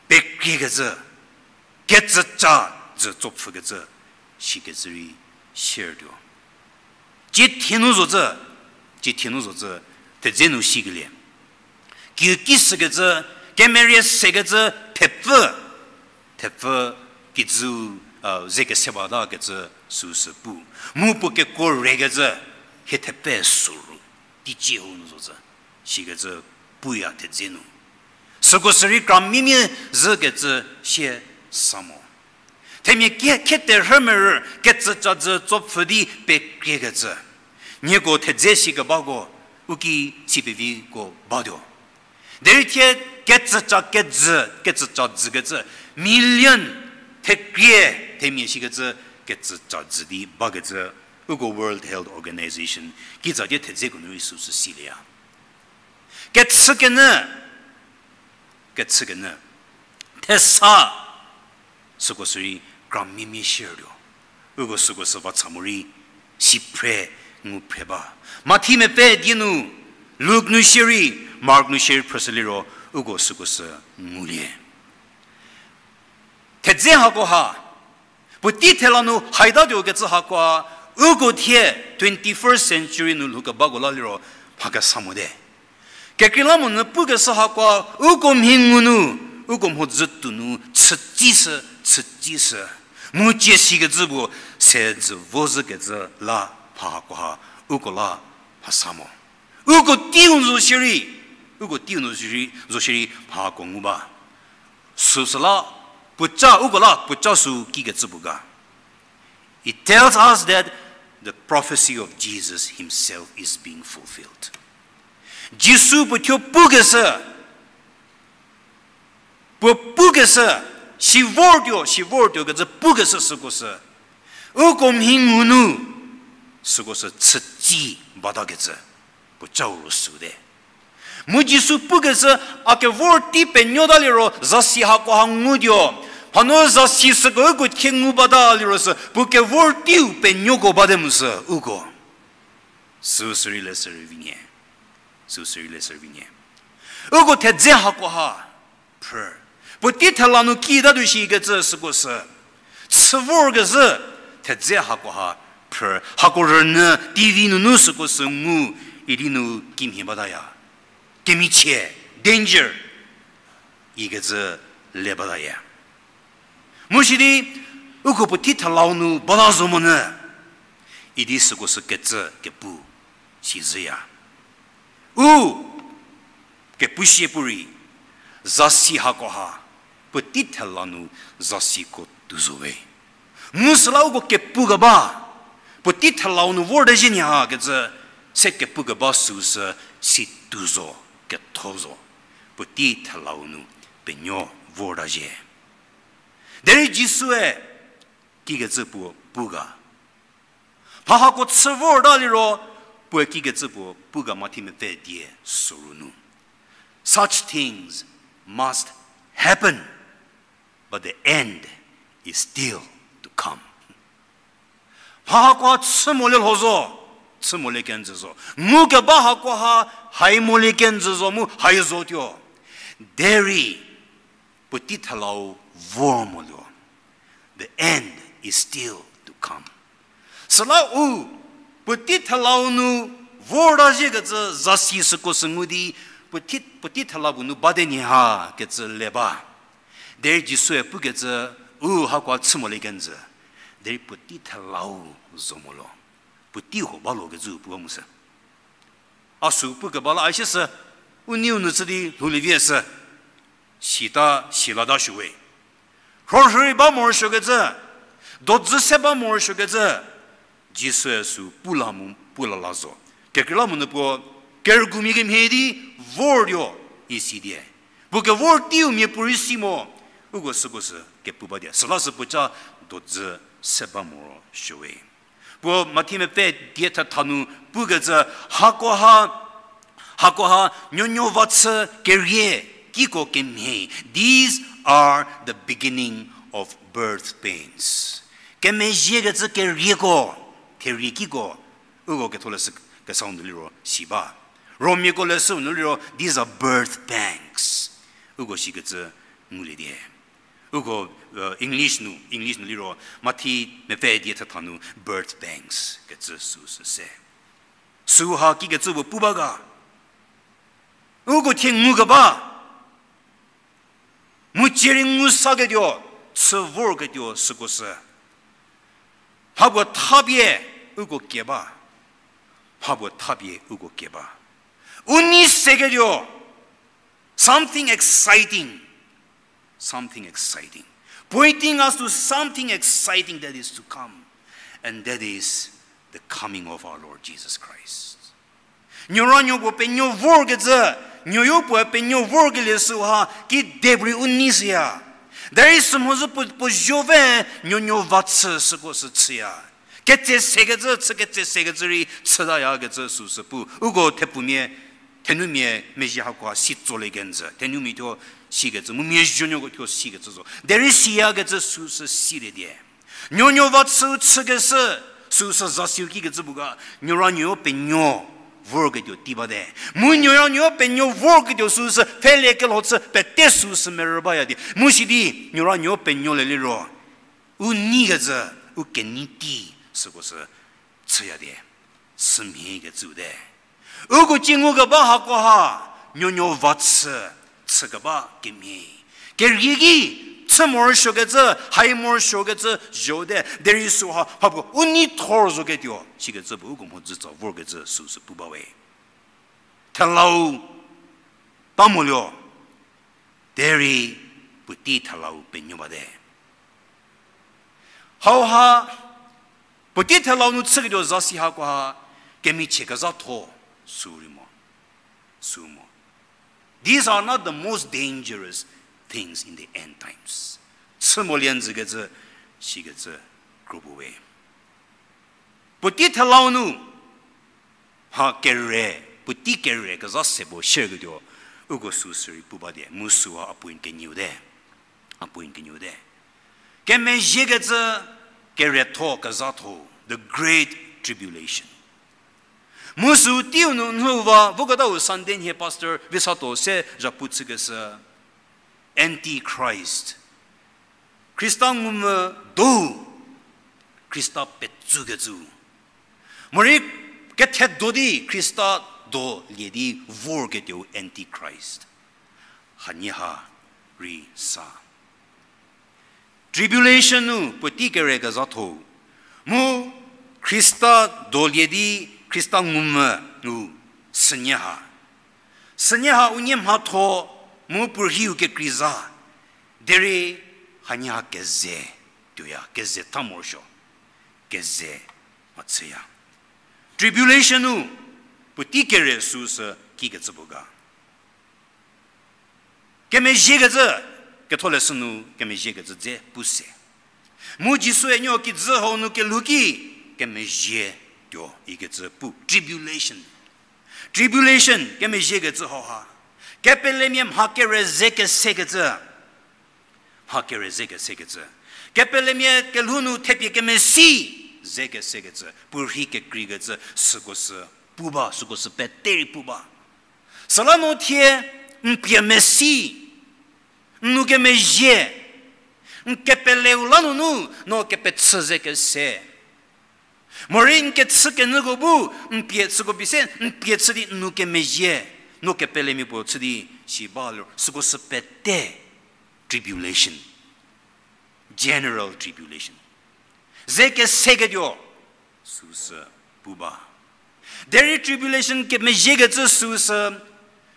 Pekriekecü, kecüca jü tsopfhükecü, sikecü rei share tuo. Cithie nu zocü, cithie nu zocü, thedze nu sikelie. Kiüki sükecü, kemerie sekecü, thepfü, thepfü kijü, ze kese bata kecü süsü pu. Mu puo kekuo rekecü, hie thepfü süru, teicie hau nu zocü, sikecü puya thedze nu. Süko sü rei kramimia zhükecü sie sa mo. Themia kie, khie terhü merü, kecüca jü tsopfhü di pekriekecü. Nieko thedze sikebako, u ki si peviko batuo. Derei thie kecüca kejü, kecüca jükecü, million, thekrie, themia sikecü, kecüca jü di bakecü, uko World Health Organization kitsatie thedzeko nu rei süsü silieya. Kechükenyü, kechükenyü, thesa, süko sü rei kramimia share tuo. Uko süko sü vacha morei, si phre, ngu phre ba. Mathi mepfü die nu, Luk nu shierei, Mark nu shierei phrüshü liro, uko süko sü ngulie. Thedze hakoha, puotei thela nu haitatuo kecü hakoha, uko thie twenty-first century nu lhoukebako la liro, mha kesa mote. Kekreilamonyü pukeshü hakoha, uko mhi ngu nu, uko mhodzü tuo nu, chütsishü, chütsishü. Mu cie sikecü puo, se dzü vo zhükecü la mha hakoha, uko la mhasa mo. Uko teiu zo shierei, uko teiu nu zo shierei, zo shierei mha hako ngu ba. Süsüla, puoca, uko la puoca sü kikecü puo ga. It tells us that the prophecy of Jesus himself is being fulfilled. Jisu puo thuo pukeshü, puo pukeshü, si vortuo, si vortuo kecü pukeshü süko sü, uko mhi ngu nu, süko sü chütsi batakecü, puocau ro süte. Mu Jisu pukeshü, a kevor tei penuota liro zasi hakoha ngutuo. Hanu zasi süko uko thie ngu bata liro sü, puo kevor teiu penuoko bate mu sü uko. Süu sürei le sürei vi nie. Süu sürei le sürei vi nie. Uko thedze hakoha phrü. Puotei thela nu kitatuo shikecü süko sü. Chü vorkezhü thedze hakoha phrü. Hako rünyü T V nunu süko sü ngu idi nu kimhie bataya. Kemichie, danger, ikecü le bataya. Mu sidi, uko puotei thelau nu bata zo monyü, idi süko sü kecü kepu si zhüya. U kepu sie pu rei, zasi hakoha, puotei thela nu zasiko tuo zo we. Mu süla uko kepu keba, puotei thelau nu vorta zhie nyü ha kecü, se kepu keba süu sü si tuo zo, ketho zo. Puotei thelau nu penuo vorta zhie. Derei Jisue kikecü puo pu ga. Mha hako chü vorta liro, puoe kikecü puo pu ga Mathi mepfü die soru nu. Such things must happen, but the end is still to come. Mha hakoha chü molie lho zo, chü molie kenjü zo. Ngukeba hakoha hai molie kenjü zo mu hai zotuo. Derei puotei thelau vor moluo. The end is still to come. Süla u puotei thelau nu vorta zhiekecü zasi süko sü ngu di, puotei, puotei thelau bu nu bate nyü ha kecü le ba. Derei Jisue pukecü, u hakoha chü molie kenjü. Derei puotei thelau zo moluo. Puotei huo balo kecü pu ba mu sü. A sü pukeba la a sie sü, u niu nu chü di lhoulie vie sü, sita, silata shüwe. Rhorhürei ba morosuokecü, dojü se ba morosuokecü, Jisue sü pu la mu, pu la la zo. Kekreilamonyü puo, kerügumia kemhie di vortuo isi die. Puo kevor teiu mia puorei si mo, uko süko sü kepu ba die. Süla sü puoca dojü se ba morosuowe. Puo Mathi mepfü die thetha nu pukecü hakoha, hakoha nuonuo va chü kerie Kiko kemhie, these are the beginning of birth pains. Kemezhiekecü kerieko, theriekiko, uko ketholeshü kesau nu liro si ba. Romiako leshü nu liro, these are birth pangs. Uko sikecü ngulie die. Uko, uh, English nu, English nu liro, Mathi mepfü die thetha nu birth pangs kecü süsü se. Süha kikecü puo pu ba ga. Uko thie ngukeba. Mu cierei ngu saketuo, chü vorketuo süko sü. Mhapuo thapie uko kie ba. Mhapuo thapie uko kie ba. U nei seketuo, something exciting. Something exciting. Pointing us to something exciting that is to come. And that is the coming of our Lord Jesus Christ. Nuoranuo puo penuo vorkecü, nuoyo puo penuo vorkelie süha, kidepuorei u nei shüya. Derei sümhodzü puo, puo zuopfü nuonuo va chü süko sü chüya. Ketse sekecü, chü ketse sekecü rei chütayakecü süsü pu. Uko thepfumia, thenumia mezhie hakoha si tsolie kenjü. Thenumia thuo sikecü, mu mia zuonuoko thuo sikecü zo. Derei siyakecü süsü silie die. Nuonuo va chü chükeshü, süsü zasiu kikecü puo ga, nuoranuo penuo vorketuo tei bate. Mu nuoranuo penuo vorketuo süsü pfhelekelho chü pete süsü merü baya die. Mu sidi, nuoranuo penuo le liro. U neikecü, u kenei tei süko sü chüya die. Sümhiekecü te. Uko cie ngukeba hakoha, nuonuo va chü, chükeba kemhie. Kerieki, chü morosuokecü, hai morosuokecü, zho te, derei süha, hapuo, u nei thor zoketuo, sikecü puo uko mhodzütsa vorkecü süsü pu bawe. Thelau, ta moluo, derei puotei thelau penuo bate. Hauha, puotei thelau nu chüketuo zasi hakoha, kemichie kezhatho, sü rei mo, sü mo. These are not the most dangerous things in the end times. Chü molie njükecü, sikecü, kropuo we. Puotei thelau nu, ha kere, puotei kere kezha se puo shierketuo, uko süsü rei pu ba die, mu süha a point kenieu te. A point kenieu te. Kemezhiekecü keretho kezhatho, the great tribulation. Mu sü teiu nu nhüu va, voketau Sunday nhie Pastor Visato se zhapu chükeshü, Antichrist. Khrista ngumvü do, Khrista petsükecü. Morei kethedo di Khrista do lie di vorketuou Antichrist. Hanie ha rei sa. Tribulation nu puotei kere kezhatho. Mu Khrista do lie di Khrista ngumvü nu sünie ha. Sünie ha unie mhatho mu puo rhiu kekreiza. Derei hanie ha keze tuoya, keze tha morosuo, keze mhachüya. Tribulation nu puotei kere süsü kikecü puo ga. Kemezhiekecü, ketholeshü nu kemezhiekecü dze pu se. Mu Jisue nuo kijü hau nu kelhou ki kemezhie tuo ikecü pu tribulation. Tribulation kemezhiekecü hauha. Kepelemia mha kere ze kesekecü. Mha kere ze kesekecü. Kepelemia kelhou nu thepie kemesi ze kesekecü. Puo rhi kekreikecü süko sü pu ba, süko sü pete rei pu ba. Süla no thie n pie mesi, n nu kemezhie, n kepeleu la nunu no kepechü ze kese. Morei n kechü kenyüko bu, n pie chüko pie se, n pie chü di n nu kemezhie, no kepelemia puo chü di si ba liro, süko sü pete tribulation, general tribulation. Ze keseketuo, süsü pu ba. Derei tribulation kemezhiekecü süsü,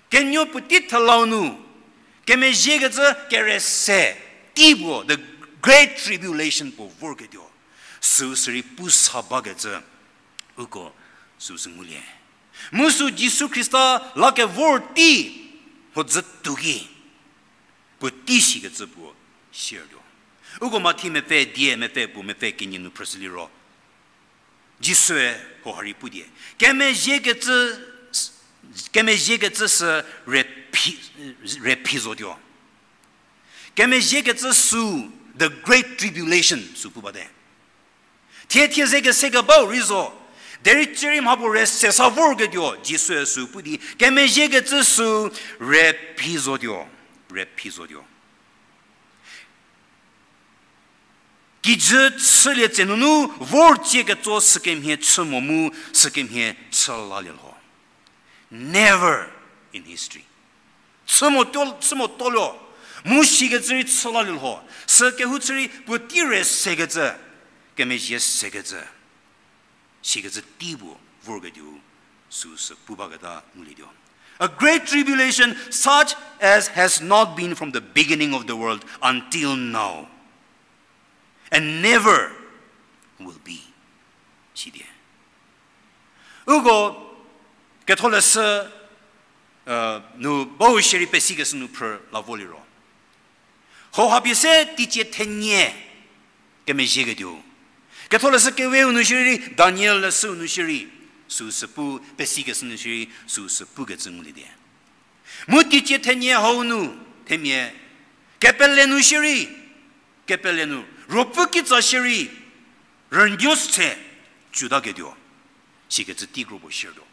kenuo puotei thelau nu, kemezhiekecü kere se, tei puo, the great tribulation puo vorketuo, süsü rei pu sa bakecü, uko süsü ngulie. Mu sü Jisu Khrista la kevor tei, mhodzü tuo ki, puotei sikecü puo siertuo. Uko Mathi mepfü die mepfü puo mepfü kenie nu phrüshü liro, Jisue hau ha rei pu die, kemezhiekecü s-, Kemezhiekecü sü re phi, re phi zotuo. Kemezhiekecü sü the great tribulation sü pu bate. Thie thie ze kese kebau rei zo. Derei tsierei mhapuo re sesa vorketuo, Jisue sü pu di, kemezhiekecü sü re phi zotuo, re phi zotuo. Kijü chülie tse nunu vor tsie ketso sükemhie chü mo mu sükemhie chü lalie lho. Never in history. Chü mo tuo, chü mo tuo lo. Mu sikecü rei chü lalie lho. Sü kehou chü rei puotei re sekecü, kemezhie sekecü, sikecü tei puo vorketuo süsü pu baketa ngulietuo. A great tribulation such as has not been from the beginning of the world until now, and never will be. Sidie. Uko Ketholeshü, uh, nu bau shierei pesikeshü nu phrü la vo liro, hauha pie se teicie thenie kemezhieketuo. Ketholeshü keweu nu shierei, Daniel leshüu nu shierei, süsü pu, pesikeshü nu shierei süsü pukecü ngulie die. Mu teicie thenie hau nu, themia, kepele nu shierei, kepele nu ruopfü kitsa shierei, rünuo se, cutaketuo, sikecü tei kro puo shiertuo.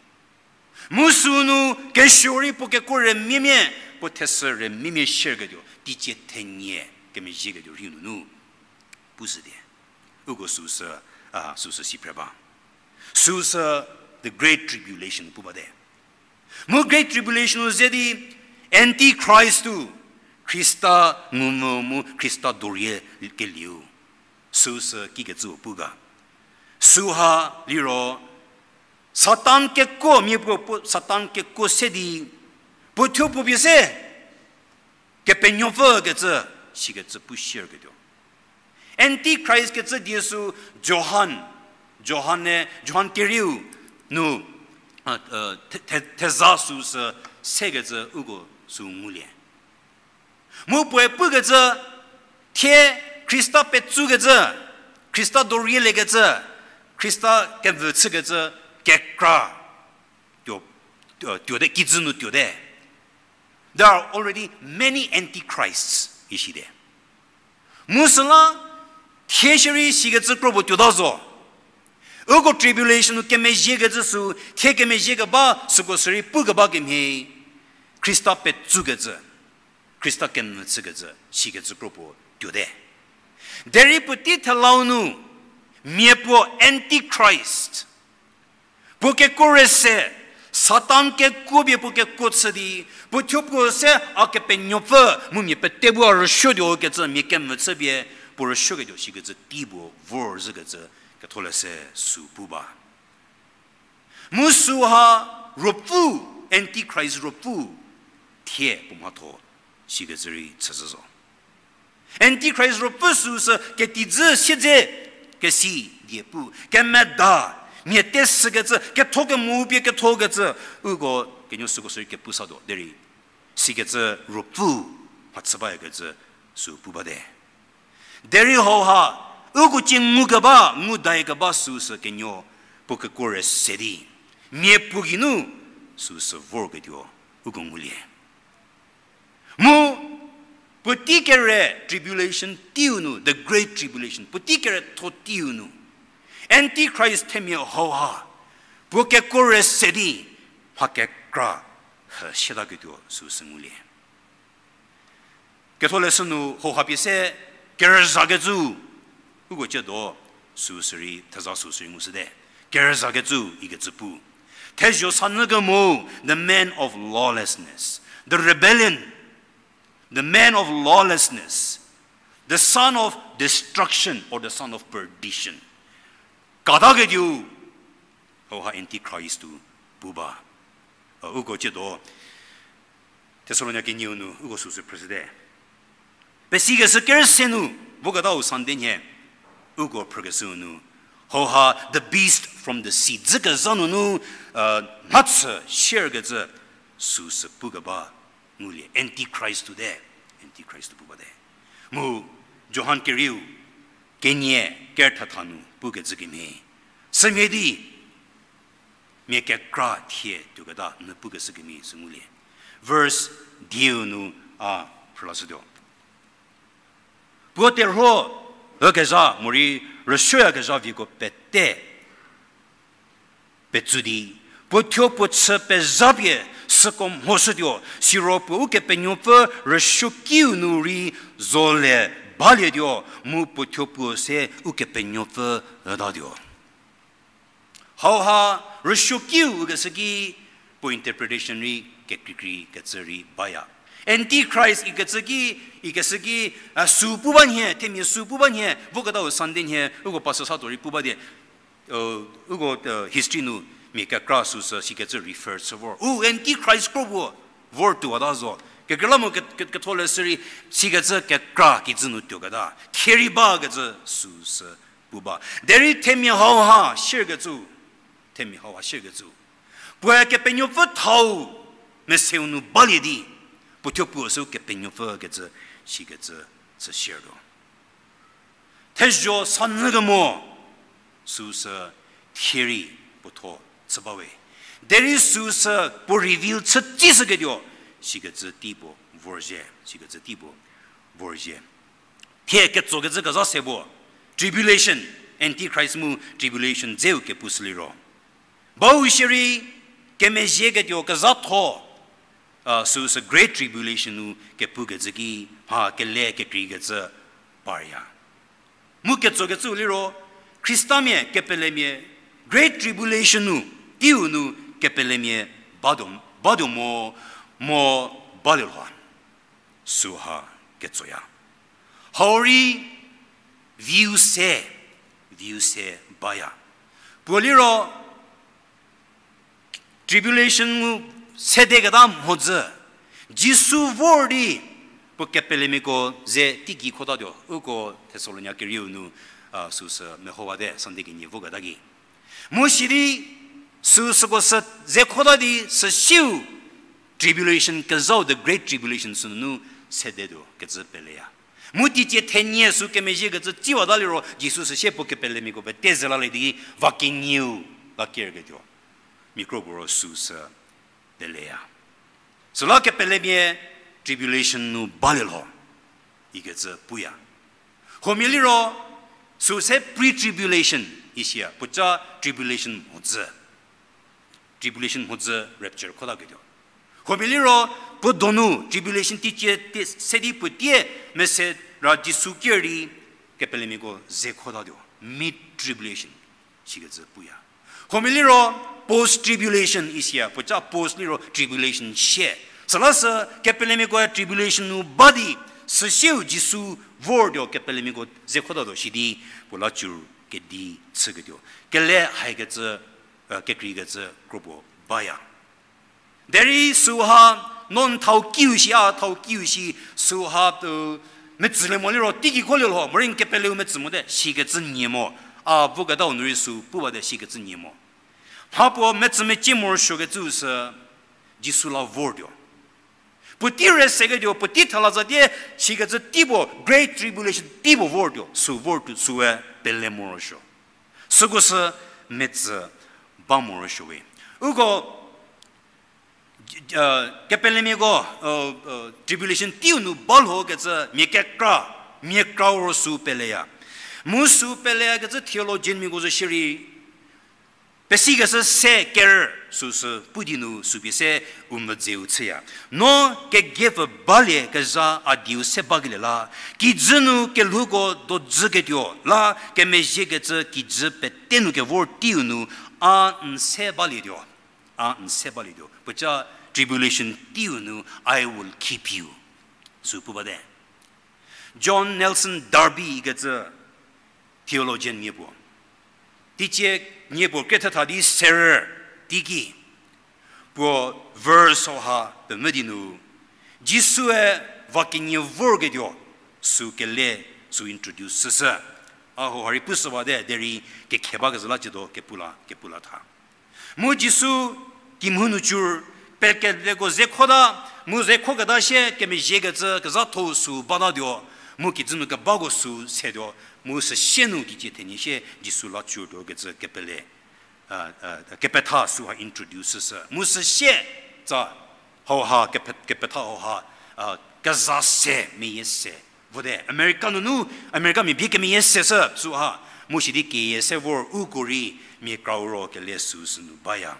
Mu sünu kesuo rei puo kekuo rümiemia, puo thesü rümiemia shierketuo, teicie thenie kemezhieketuo rei nunu pushü die. Uko süsü, a, süsü si phre ba. Süsü the great tribulation pu bate. Mu great tribulation-u ze di Antichrist-u, Khrista ngumvü mu Khrista dorie kelieu, süsü kikecüu pu ga. Süha liro, Satan kekuo, mia puo, puo Satan kekuo se di, puo thuo puo pie se, Kepenuopfü kecü, sikecü pu shierketuo. Antichrist kecü die sü Johan, Johan-e, Johan kerieu nu, a, a, the-, the-, theza süsü sekecü uko sü ngulie. Mu puoe pukecü, thie Khrista petsukecü, Khrista dorieliekecü, Khrista kemvü chükecü kekra tuo, tuo, tuote, kijü nu tuote. There are already many antichrists, isite. Mu süla, thie shierei sikecü kro puo tuota zo. Uko tribulation-u kemezhiekecü sü, thie kemezhie keba, süko sürei pukeba kemhie, Khrista petsukecü, Khrista kemvü chükecü, sikecü kro puo tuote. Derei puotei thelau nu, mia puo Antichrist, puo kekuo rüse, Satan kekuo pie puo kekuo chü di, puo thuo puo se a Kepenuopfü, mu mia pete bu a rüsuotuo kecü, mia kemvü chüpie, puo rüsuoketuo sikecü tei puo vorzhükecü, Ketholeshü sü pu ba. Mu süha ruopfü, Antichrist ruopfü, thie puo mhatho, sikecü rei chüzhü zo. Antichrist ruopfü süsü ketijü siedze kesi die pu, kemeda, mia tesükecü, ketho kemo pie kethokecü, uko kenuo süko sürei kepu satuo, derei sikecü ruopfü mhachü bayakecü sü pu bate. Derei hauha, uko cie ngukeba, ngu dayakeba süsü kenuo, puo kekuo rüse di, mia puo geinu süsü vorketuo, uko ngulie. Mu, puotei kere tribulation teiu nu, the great tribulation, puotei kere tho teiu nu, Antichrist themia hauha, puo kekuo rüse di, mha kekra, he, siataketuo süsü ngulie. Ketholeshü nu hauha pie se kerüzakecü, uko ciedo süsü rei, theza süsü rei ngushüte. Kerüzakecü ikecü pu. Thezho sanyü kemo, the man of lawlessness, the rebellion, the man of lawlessness, the son of destruction or the son of perdition. Kataketuo, hauha Antichrist-u pu ba. A, uko ciedo, Thessalonia kenieu nu, uko süsü phrüshüte. Pesikeshü kerüse nu, voketau Sunday nhie, uko phrükeshüu nu, hauha the beast from the sea, dzükezha nunu, a, mhachü shierkecü süsü pukeba ngulie, Antichrist-u te, Antichrist-u pu bate. Mu, Johan kerieu, kenie, kerüthetha nu, pukecü kemhie. Sümhie di, mia kekra thie tuoketa nu pukeshü kemhie sü ngulie. Verse diu nu a phrülashütuo. Puo terhuo ükezha morei rüsuoyakezha vieko pete petsu di, puo thuo puo chü pezhapie süko mhoshütuo, siro puo Ukepenuopfü rüsuokiu nu rei zole balietuo, mu puo thuo puo se Ukepenuopfü ütatuo. Hauha rüsuokiu ikeshü ki puo interpretation rei kekreikrei kecü rei baya. Antichrist ikecü ki, ikeshü ki, a, sü pu ba nhie, themia sü pu ba nhie, voketau Sunday nhie, uko pastor sa tuo rei pu ba di, uko history nu mia kekra süsü sikecü refer chü vor. U Antichrist kro puo vor tuowata zo. Kekreilamonyü ke, ke, ketholeshü rei sikecü kekra kijü nu tuoketa thie rei bakecü süsü pu ba. Derei themia hauha shierkecü, themia hauha shierkecü, puoe Kepenuopfü thau meseu nu balie di, puo thuo puo sü Kepenuopfü kecü sikecü chü shiertuo. Thezho sanyü kemo süsü thie rei puo tho chü bawe. Derei süsü puo reveal chü tsishüketuo, sikecü tei puo vorzhie, sikecü tei puo vorzhie. Thie ketsokecü kezha se puo, tribulation, Antichrist mu tribulation dzeu kepushü liro, bau shierei kemezhieketuo kezhatho, a, süsü Great Tribulation nu kepukecü ki mha kele kekreikecü parya. Mu ketsokecüu liro, Khristamia kepelemia Great Tribulation nu, teiu nu kepelemia batuo, batuo mo, mo balie lho. Süha ketsoya. Hau rei view se, view se baya. Puo liro, tribulation ngu sedeketa mhodzü, Jisu vor di puo kepelemiako ze teigei khotatuo, uko Thessalonia kerieu nu, a, süsü mehowate Sunday kenie voketa ki. Mu sidi süsüko sü ze khota di süsiu tribulation kezhau, the great tribulation sünunu sedetuo kecü peleya. Mu teicie thenie sü kemezhiekecü tsiwata liro Jisu süsie puo kepelemiako pete ze lalie di va kenieu la kerketuo mia kro puo ro süsü peleya. Süla kepelemia tribulation nu balie lho ikecü puya. Huomia liro, süse pre-tribulation isia, puoca tribulation mhodzü. Tribulation mhodzü rapture khotaketuo. Huomia liro, puo donu tribulation teicie te se di puo tie mese ra Jisu ker di kepelemiako ze khotatuo. Mid tribulation sikecü puya. Huomia liro post tribulation isia, puoca post liro tribulation shie. Süla sü kepelemiakoe tribulation nu ba di süsieu Jisu vortuo kepelemiako ze khotatuo sidi puo la cur kedi chüketuo. Kele haikecü, e, kekreikecü kro puo baya. Derei süha, no n thau kiu shi, a thau kiu shi, süha, e, metsülie mo liro teigei kholie lho, morei n kepeleu metsü mote, sikecü nie mo. A voketau nu rei sü pu bate sikecü nie mo. Mhapuo metsü mecie morosuokecüu sü Jisu la vortuo. Puotei re seketuo, puotei thela zatie, sikecü tei puo, Great Tribulation tei puo vortuo, sü vortuo, süe pele morosuo. Süko sü metsü ba morosuo we. Uko, e, kepelemiako, e, e, tribulation teiu nu ba lhokecü mia kekra, mia kra ro sü peleya. Mu sü peleyakecü theologianmiako zo shierei, pesikeshü se ker süsü pu di nu sü pie se u medzeu chüya. No kegiepfü balie kezha a dieu se bakelie la, kijü nu kelhouko dojüketuo la, kemezhiekecü kijü pete nu kevor teiu nu a n se balietuo. A n se balietuo. Puoca tribulation teiu nu I will keep you sü pu bate. John Nelson Darby ikecü theologian nie puo, teicie nie puo kre thetha di serü teiki, puo verse hauha pemvü di nu, Jisue va kenie vorketuo sü kele sü introduce chüshü. A hauha rei pushü bate, derei kekhe bakezhü la ciedo kepu la, kepu la tha. Mu Jisu kimhie nu cur, pekedeko ze khota, mu ze khoketa sie kemezhiekecü kezhatho sü batatuo, mu kijü nu kebako sü setuo, mu süsie nu teicie thenie sie Jisu la curtuo kecü kepele. kepetha süha introduce shü. Mu süsie tsa hauha kepe-, kepetha hauha, a, keza se meyie se vote. America nunu, America mia bie kemeyie se shü süha. Mu sidi keyie se vor uko rei mia krau ro kele süsü nu baya.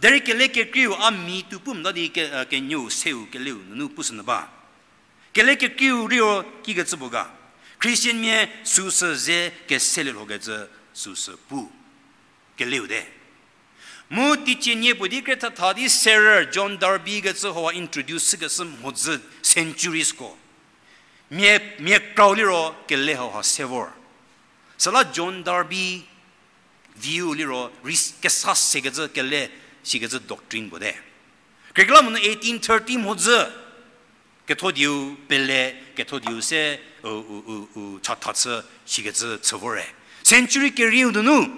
Derei kele kekreiu a mi tu pu mta di ke, a, kenuou seu keleu nunu pushünyü ba. Kele kekreiu liro kikecü puo ga. Christian mia süsü ze keselie lhokecü süsü pu. Keleu te. Mu teicie nie puo di krethatha di serü John Darby kecü hauha introduce shükeshü mhodzü centuriesko. Mia, mia krau liro kele hauha se vor. Süla John Darby view liro ris-, kesa sekecü kele sikecü doctrine puo te. Kekreilamonyü eighteen thirty mhodzü ketho dieu pele, ketho dieu se, u, u, u, u, chatha chü, sikecü chü vor re. Century kerieu nunu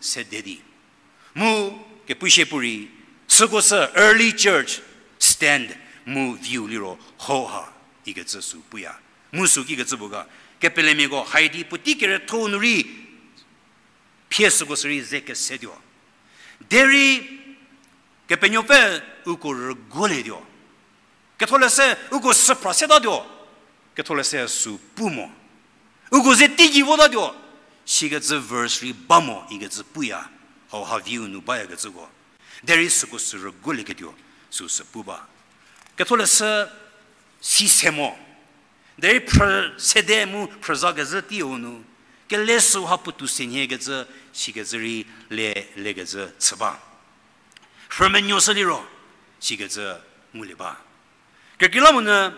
se de di. Mu kepushie pu rei, süko sü early church stand mu view liro hauha ikecü sü puya. Mu sü kikecü puo ga, kepelemiako haidi puotei keretho nu rei, phie süko sü rei ze kesetuo. Derei Kepenuopfü uko rüguolietuo. Ketholeshü uko süphra setatuo. Ketholeshü sü pu mo. Uko ze teigei votatuo. Sikecü verse rei ba mo ikecü puya. Hauha view nu bayakecüko. Derei süko sü rüguolieketuo. Süsü pu ba. Ketholeshü si se mo. Derei phrü sede mu phrüzakezhü teiu nu, kele süha puotou se nhiekecü, sikecü rei le, lekecü chü ba. Phrümenuoshü liro, sikecü ngulie ba. Kekreilamonyü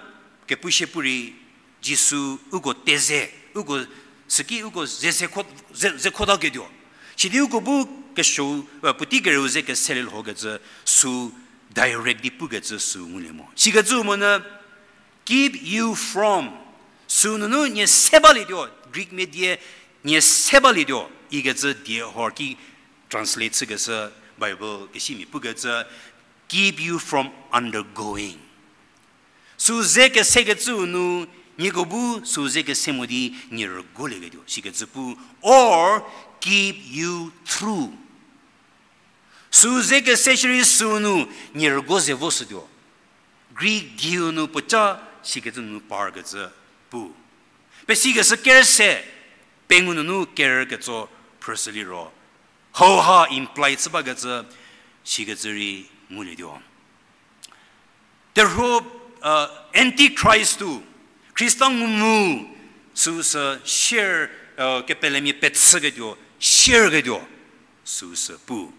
kepushie pu rei, Jisu uko teze, uko süki uko ze, ze kho-, ze, ze khotaketuo. Sidi uko bu kesuo, e, puotei kereu ze keselie lhokecü sü direct di pukecü sü ngulie mo. Sikecü monyü, keep you from. Sü nunu nie se balietuo, Greek mia die nie se balietuo, ikecü die hor ki translate chükeshü Bible kesimia pukecü, keep you from undergoing. Sü ze kesekecüu nu, nieko bu sü ze kese mo di nie rüguolieketuo, sikecü pu, or keep you through. Sü ze kese shierei sü nu nie rüguo ze voshütuo. Greek dieu nu puoca sikecü nu parkecü pu. Pesikeshü ker se, pengou nunu ker ketso phrüshü liro. Hauha imply chü bakecü sikecü rei ngulietuo. Terhuo, antichristu, Khrista ngu mu, süsü share, kepelemia pechüketuo, shareketuo, süsü pu.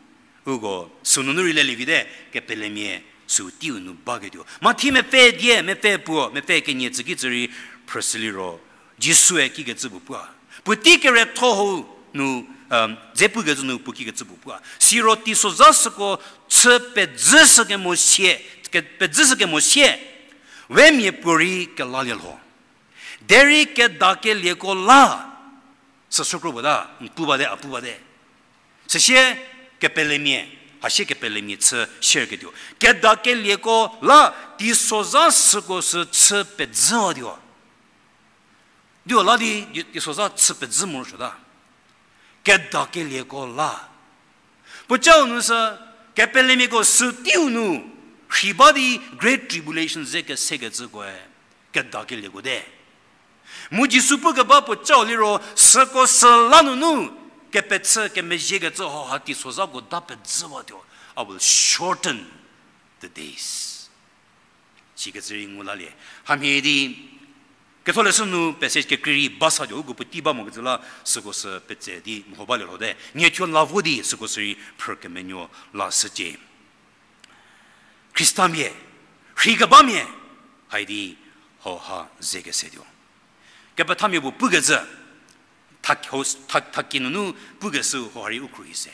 Uko sünunu rei lelie vite, kepelemia sü teiu nu baketuo. Mathi mepfü die, mepfü puo, mepfü kenie tsüki tsü rei phrüshü liro, Jisue kikecü puo pua. Puotei keretho hau nu, dze pukecü nu puo kikecü puo pua. Siro teisozha süko chü pedzü sü kemo sie, ke-, pedzü sü kemo sie, we mia puorei kelalie lho. Derei kedakelieko la, süsü kro puo ta, n pu bate, a pu bate. Süsie kepelemia, hasie kepelemia chü shareketuo. Kedakelieko la, teisozha süko sü chü pedzüwatuo. Dio la di, di, teisozha chü pedzü morosuota. Kedakelieko la. Puocau nu sü, kepelemiako sü teiu nu, rhi ba di Great Tribulation ze kesekecükoe, kedakelieko te. Mu Jisu pukeba puocau liro, süko süla nunu, kepechü kemezhiekecü hauha teisozhako da pedzüwatuo. I will shorten the days. Sikecü rei ngu lalie. Hamhie di, ketholeshü nu passage kekrei rei ba satuo, uko puotei ba mokecü la süko sü petse di mho balie lhote. Niethuo la vo di süko sü rei phrü kemenuo lashücie. Khristamia, rhei kebamia, haidi hauha ze kesetuo. Kepethamia puo pukecü, tha-, tha-, thaki nunu pukeshü hauha rei u khruohi se.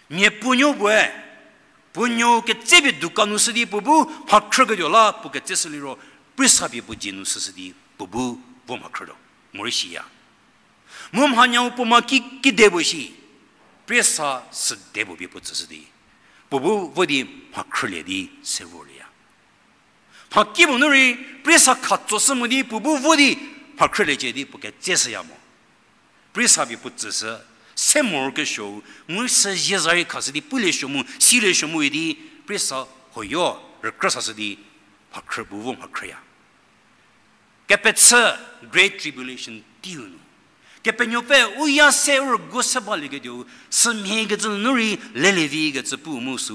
Mia puonuo puoe, puonuo ketsepie dukan nu shü di puo bu mhakhrüketuo la puo ketseshü liro, priesapie puo dzie nu shüshü di puo bu vo mhakhrütuo. Morei siya. Mu mhanyau puo ma ki, kide puo shi, priesa süde puo pie puo tsüshü di, puo bu vo di mhakhrülie di se vorlieya. Mhakipuo nu rei, priesa khatsoshü mo di puo bu vo di mhakhrüliecie di puo ketseshüya mo. Priesapie puo tsüshü, Se morokesuo, mu sü zie za rei khashü di pulie suo mu, silie suo mu idi, priesa hoyo, rükrü sashü di, mhakhrü bu vo mhakhrüya. Kepechü Great Tribulation teiu nu, Kepenuopfü u ya se u rüguo se balieketuo, sümhiekecü nunu rei lelievikecü pu mu sü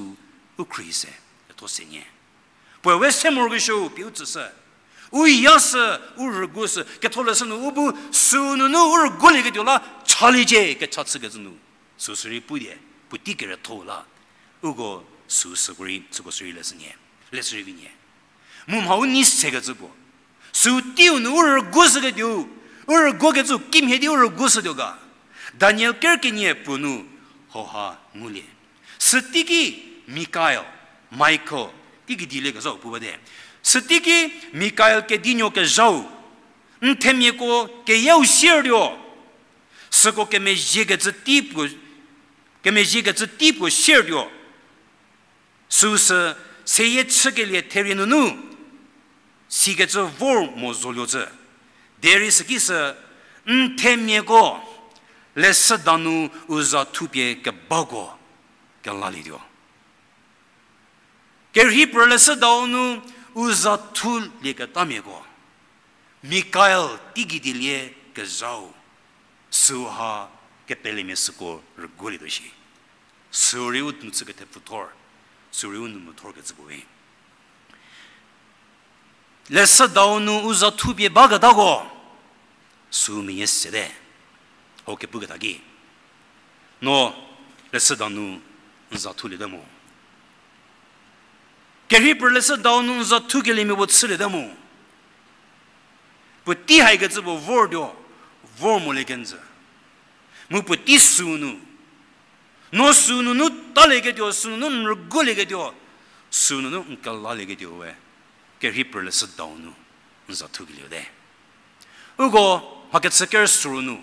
u khruohi se, ketho se nie. Puoe we se morokesuo pie u tsüshü. U ya sü, u rüguo sü, ketholeshü nu u bu sü nunu u rüguolieketuo la chaliecie kecha chükecü nu. Süu sü rei pulie, puotei kerethou la. Uko süu süko rei, süko sü rei leshü nie, leshü rei vi nie. Mu mha u nei sekecü puo. Süu teiu nu u rüguoshüketuo, u rüguokecü kimhie di u rüguoshütuo ga. Daniel ker kenie puo nu hauha ngulie. Süteiki Mikael, Michael, teiki dieliekezhau pu bate. Süteiki Mikael kedinuo kezhau, n themiako keyau siertuo, süko kemezhiekecü tei puo, kemezhiekecü tei puo siertuo. Süu sü seyie chükelie therie nunu sikecü vor mo zoluo cü. Derei süki sü n themiako leshüda nu u za thupie kebako kelalietuo. Kerhei pfü leshüdau nu u za thulieketamiako, Mikael teigei dielie kezhau, süu ha kepelemia süko rüguolietuo shi. Süu rei u nu chü kethepfu thor, süu rei u nu mu thorkecü puo we. Leshüdau nu u za thupie baketako, süu meyie sete. Hau kepuketa ki, no leshüda nu n za thuliete mo. Kerhei pfü leshüdau nu n za thukeliemia puo chüliete mo. Puotei haikecü puo vortuo, vor molie kenjü. Mu puotei süu nu, no süu nunu talieketuo, süu nunu n rüguolieketuo, süu nunu n kelalieketuo we, kerhei pfü leshüdau nu n za thukeliete. Uko mhakechü ker süu nu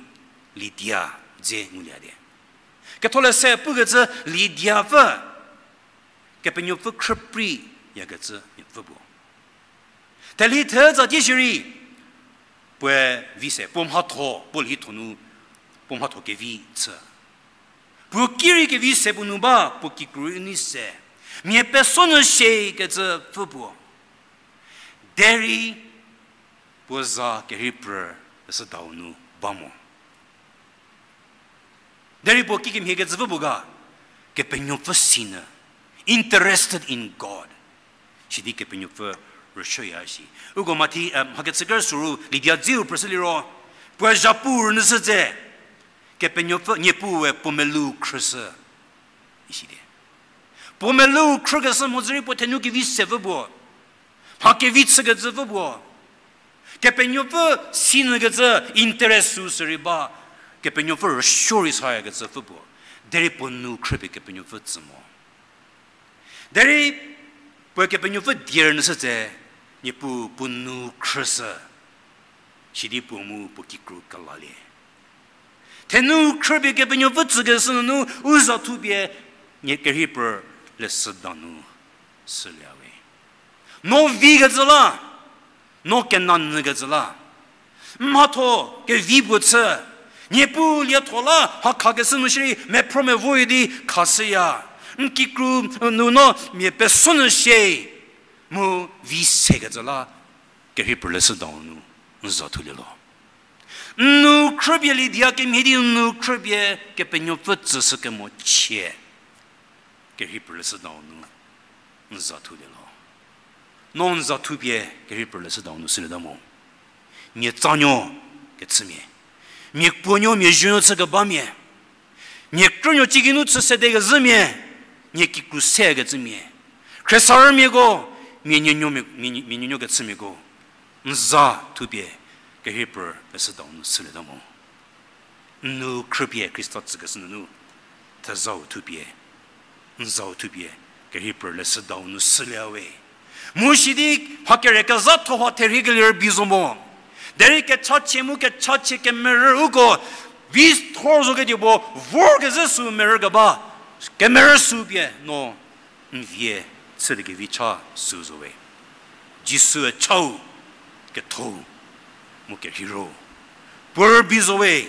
Lidia dze ngulie di. Ketholeshü pukecü Lidia pfü, Kepenuopfü khrüpriyakecü miapfü puo. Thelhi theza tie shierei, puoe vi se, puo mhatho, puo lhitho nu, puo mhatho kevi chü. Puo ki rei kevi se puo nu ba, puo kikru rei nei se. Mia peso nyü shie kecü pfü puo. Derei puo za kerhei pfü leshüdau nu ba mo. Derei puo kikemhie kecü pfü puo ga, Kepenuopfü sinyü, interested in God. Sidi Kepenuopfü rüsuoya shi. Uko Mathi, eh, mhakechü ker süu Lidia dzeu phrüshü liro, puoe zhapu rünyüshü tse, Kepenuopfü, Niepuu we puo melou khrüshü. Isidi, puo melou khrükeshü mhodzü rei puo thenu kevi se pfü puo. Mha kevi chükecü pfü puo. Kepenuopfü sinyükecü interest süu sü rei ba. Kepenuopfü rüsuo rei sayakecü pfü puo. Derei puo nou khrüpie Kepenuopfü tsü mo. Derei puoe Kepenuopfü die rünyüshü tse, Niepuu puo nou khrüshü. Sidi puo mu puo kikru kelalie. Thenu khrüpie Kepenuopfü tsükeshü nunu u za thupie nie kerhei pfü leshüda nu sülie we. No vikecü la, no kena nyükecü la, n mhatho kevi puo chü, Niepuu lietho la mha khakeshü nu shierei mephro mevo idi khashüya. N kikru nu no mia peso nyü shie, mu vi sekecü la kerhei pfü leshüdau nu n za thulie lho. N nou khrüpie Lidia kemhie di n nou khrüpie Kepenuopfü tsüshü kemo chie, kerhei pfü leshüdau nu n za thulie lho. No n za thupie kerhei pfü leshüdau nu sülieta mo. Mia tsanuo kechümia, mia puonuo mia zuonuo chü kebamia, mia krünuo cigei nu chü sede kezhümia, mia kikru se kecümia, khriesarümiako, mia nuonuo mia, mia, mia nuonuo kechümiako, n za thupie kerhei pfü leshüdau nu sülieta mo. N nou khrüpie Khrista tsükeshü nunu, thezau thupie, n zau thupie, kerhei pfü leshüdau nu sülie we. Mu sidi mha kere kezhatho ha therhiekelie rübei zo mo. Derei kechachie mu kechachie kemerü uko, vi thor zo ketuo puo, vorkezhü sü merü keba, kemerü sü pie no n vie chülie kevi cha sü zo we. Jisue chau, kethou, mu kerheiro, puo rübei zo we,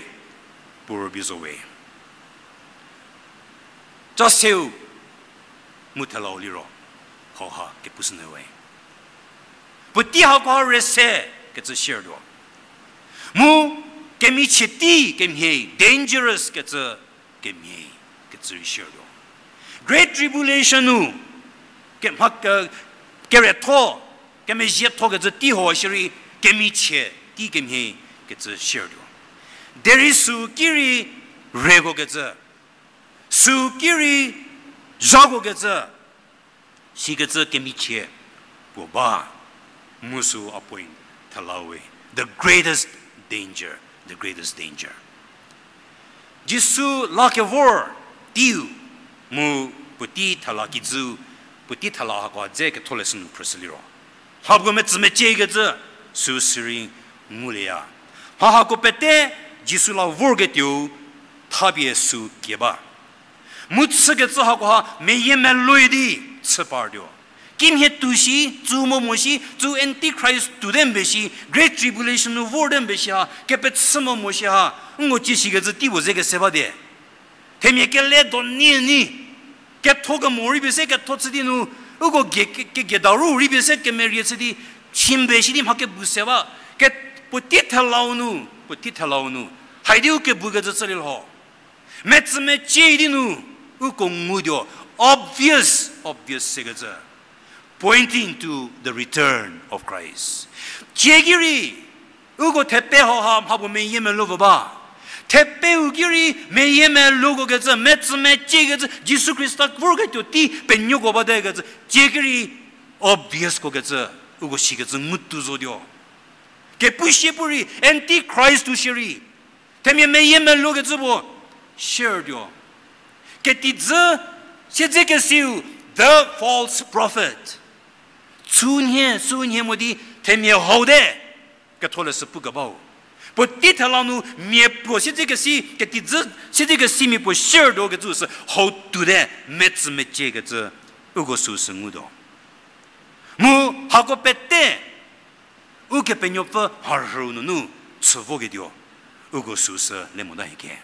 puo rübei zo we. Ca seu mu thelau liro, hauha kepushünyü we. Puotei hako ha rese kecü share tuo. Mu kemichie tei kemhie, dangerous kecü kemhie, kecü rei share tuo. Great Tribulation nu, kemha ke, keretho, kemezhietho kecü tei ho shierei kemichie tei kemhie kecü share tuo. Derei sü ki rei reko kecü, sü ki rei zhako kecü, sikecü kemichie puo ba, mu sü a point thela we. The greatest danger, the greatest danger. Jisu la kevor teiu, mu puotei thela kijü, puotei thela hako dze ketholeshü nu phrüshü liro, mhapuo metsümecie kecü sü sirei ngulieya. Mha hako pete Jisu la vorketuou thapie sü kie ba. Mu chükecü hakoha meyiemeluo di chü partuo. Kimhie tuo shi, tsu mo mo shi, tsu Antichrist tuote mbe shi, Great Tribulation nu vorte mbe shi ha, kepechü mo mo shi ha, nko cie shikecü tei puo ze kese bate. Themia kele do nie ni, ketho kemo rei pie se ketho chü di nu, uko ge-, ke-, kegeda ru rei pie se kemerie chü di, chimbe shi di mha kebu se ba, ke-, puotei thelau nu, puotei thelau nu, haidi u kebukecü chülie lho. Metsümecie di nu, uko ngutuo, obvious, obvious sekecü. Pointing to the return of Christ. Cie ki rei, uko thepe hauha mhapuo meyiemeluo ba. Thepeu ki rei meyiemeluoko kecü, metsümecie kecü, Jisu Khrista vorketuo tei penuoko bate kecü, cie ki rei obvious ko kecü, uko shikecü ngutuo zotuo. Kepu sie pu rei, Antichrist-u shierei, themia meyiemeluo kecü puo share tuo. Ketijü siedzekesiu, the false prophet. Chünhie, chünhie mo di themia hau te ketholeshü pukebau. Puotei thela nu mia puo siedzekesi, ketijü siedzekesimia puo share tuo kecü sü hau tuote metsümecie kecü uko süsü ngutuo. Mu hako pete Ukepenuopfü mharhüu nunu chü voketuo, uko süsü le mota hie ke.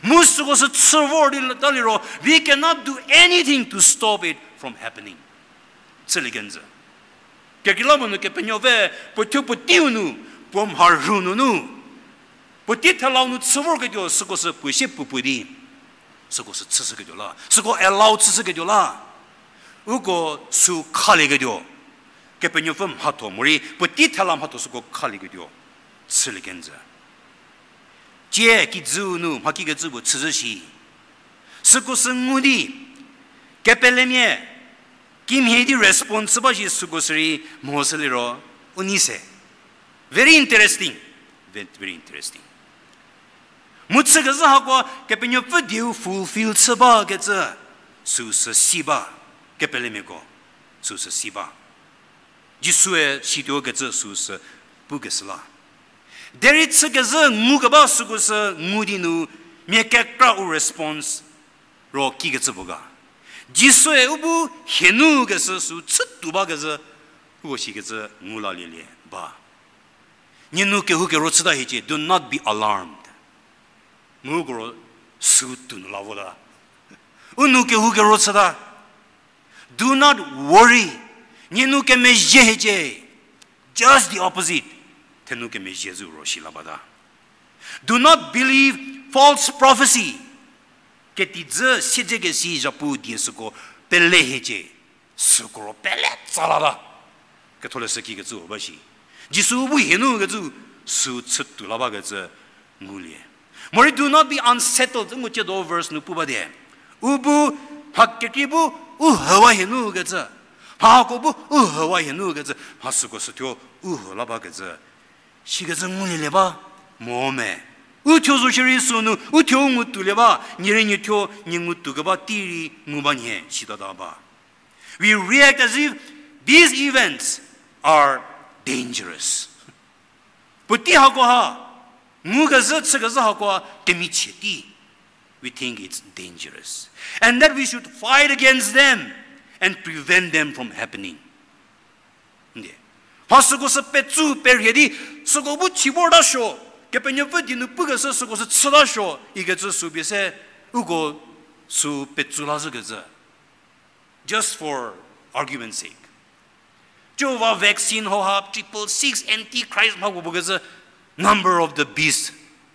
Mu süko sü chü vor di ta liro, we cannot do anything to stop it from happening. Chülie kenjü. Kekreilamonyü Kepenuopfü puo thuo puo teiu nu, puo mharhüu nunu, puotei thelau nu chü vorketuo, süko sü puo sie puo puo di, süko sü chüshüketuo la, süko allow chüshüketuo la, uko sü khalieketuo, Kepenuopfü mhatho morei puotei thela mhatho süko khalieketuo, chülie kenjü. Tie kijüu nu mha kikecü puo chüzhü shi. Süko sü ngu di, kepelemia, kimhie di response ba shi süko sü rei mhoshü liro, u nei se. Very interesting. Ve-, very interesting. Mu chükezhü hako Kepenuopfü dieu fulfill chü bakecü süsü si ba, kepelemiako süsü si ba. Jisue situo kecü süsü pukeshü la. Derei chükezhü ngukeba süko sü ngu di nu, mia kekra u response ro kikecü puo ga. Jisue u bu hienu keshü sü chütuo bakezhü, uko shikecü ngu lalielie ba. Nie nu kehoukero chüta hiecie, do not be alarmed. Mu uko ro sü tuo nu la vota. U nu kehoukero chüta. Do not worry. Nie nu kemezhie hiecie. Just the opposite. Thenu kemezhie zü ro shi la bata. Do not believe false prophecy. Ketijü siedzekesi zhapu die süko pele hiecie. Süko ro pele tsa lata. Ketholeshü kikecü ba shi. Jisu bu hienu kecü sü chütuo la bakecü ngulie. Morei do not be unsettled, ngu tiedo verse nu pu ba die. U bu, mha kekrei bu, u hüwa hienu kecü. Mha hako bu, u hüwa hienu kecü. Mha süko sü thuo, u hü la bakecü. Shikecü ngulielie ba, mo me. U thuo zo shierei sünu, u thuo u ngutuolie ba, nie rei nie thuo, nie ngutuo keba tei rei ngu ba nhie, sitata ba. We react as if these events are dangerous. Puotei hakoha, ngukezhü chükezhü hakoha kemichie tei. We think it's dangerous. And that we should fight against them and prevent them from happening. Nde. Mha süko sü petsu perie di, süko bu chü vorta suo, Kepenuopfü die nu pukeshü süko sü chüta suo, ikecü sü pie se, uko Sü petsu la zhükecü. Just for argument's sake. Jihova vaccine hauha triple six antichrist mha puo puo kecü number of the beast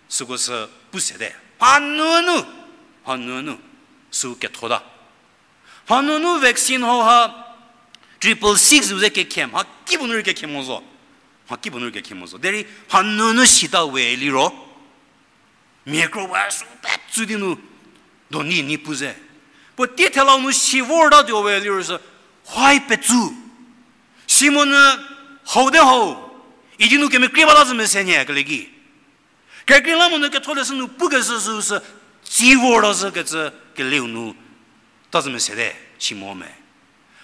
süko sü pu sete. Mhanunu, mhanunu, sü ketho ta. Mhanunu vaccine hauha triple six u ze kekhe, mha kipuo nu rei kekhe mo zo. Mha kipuo nu rei kekhe mo zo. Derei mhanunu sita we liro. Mia kro wa sü petsu di nu, doni ni pu ze. Puotei thelau nu si vortatuo we liro sü, huai petsu. Si monyü hau de hau, idi nu kemekrie bata zhü mese nyie kele ki. Kekreilamonyü ketholeshü nu pukeshü sü sü, tsi vorta zhükecü keleu nu ta zhü mese te, si mo me.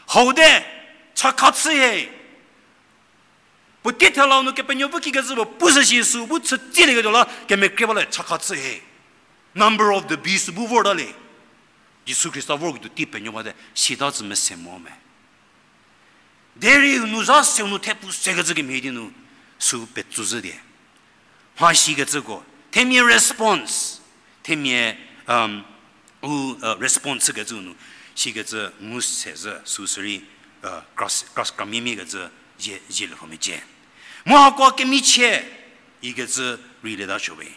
Hau de, chakha chü he. Puotei thelau nu Kepenuopfü kikecü puo pushü shi sü bu chütsilieketuo la kemekrie ba le chakha chü he. Number of the beast bu vorta le. Jisu Khrista vorketuo tei penuo bate, sita zhü mese mo me. Derei u nu zha seu nu thepu sekecü kemhie di nu, sü petsu zhü die. Mha sikecüko, themia response, themia, u response chükecü nu, sikecü ngu se zhü sü sürei, kras, kras, kramiemiekecü zie, zie liro mecie. Mu hakoha kemichie, ikecü rei leta suo we.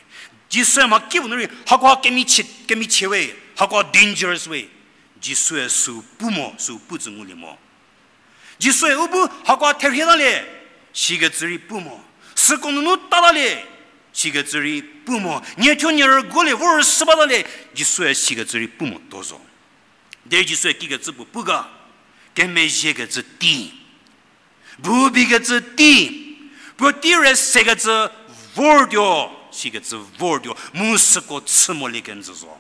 Jisue mha kipuo nu rei, hakoha kemichie, kemichie we, hakoha dangerous we. Jisue sü pu mo, sü pu tsü ngulie mo. Jisue u bu hakoha therhie talie, sikecü rei pu mo. Süko nunu tatalie, sikecü rei pu mo. Niethuo nie rüguolie, vor rüsü batalie, Jisue sikecü rei pu mo tuo zo. Derei Jisue kikecü puo pu ga, kemezhiekecü tei. Bu bikecü tei. Puotei re sekecü vortuo, sikecü vortuo. Mu süko chü molie kenjü zo.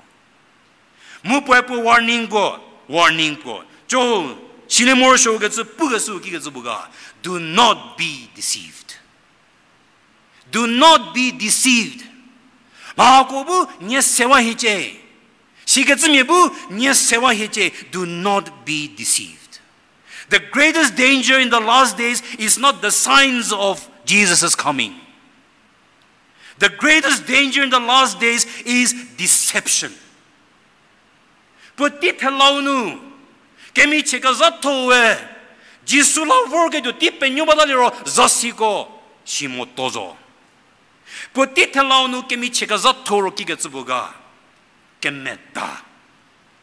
Mu puoe puo warning puo, warning puo. Cho, silie morosuokecü pukeshü kikecü puo ga, do not be deceived. Do not be deceived. Mhako bu nie sewa hiecie. Sikecümia bu nie sewa hiecie. Do not be deceived. The greatest danger in the last days is not the signs of Jesus' coming. The greatest danger in the last days is deception. Puotei thelau nu, kemichie kezhatho-e, Jisu la vorketuo tei penuo bata liro zasiko, si mo tuo zo. Puotei thelau nu kemichie kezhatho ro kikecü puo ga, kemeda,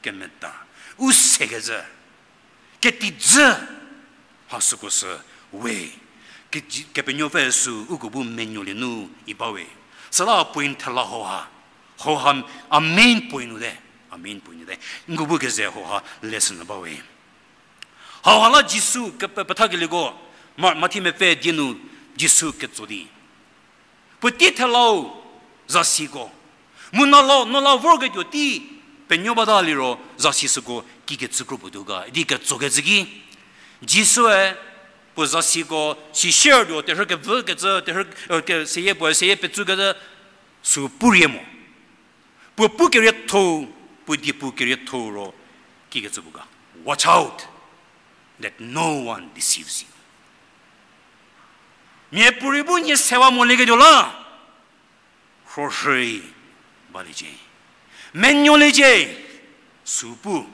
kemeda, u sekecü, ketijü, ha süko sü we, ke-, Kepenuopfü sü uko bu menuolie nu i ba we. Süla point thela hauha, hauha a main point nu te, a main point nu te. Nko bu keze hauha lesson nu ba we. Hauha la Jisu kepe-, pethakelieko, Ma-, Mathi mepfü die nu Jisu ketso di. Puotei thelau zasiko. Mu no la, no la vorketuo tei penuo bata liro zasi süko kikecü kro puo tuo ga. Idi ketsokecü ki. Jisue puo zasiko sishiertuo terhü kevükecü, terhü, e, ke-, seyie puo, seyie petsukecü sü purie mo. Puo pu kerietho, puo die pu kerietho ro kikecü puo ga. Watch out that no one deceives you. Miapuorei bu nie sewa molieketuo la, rhorhei baliecie. Menuoliecie, sü pu,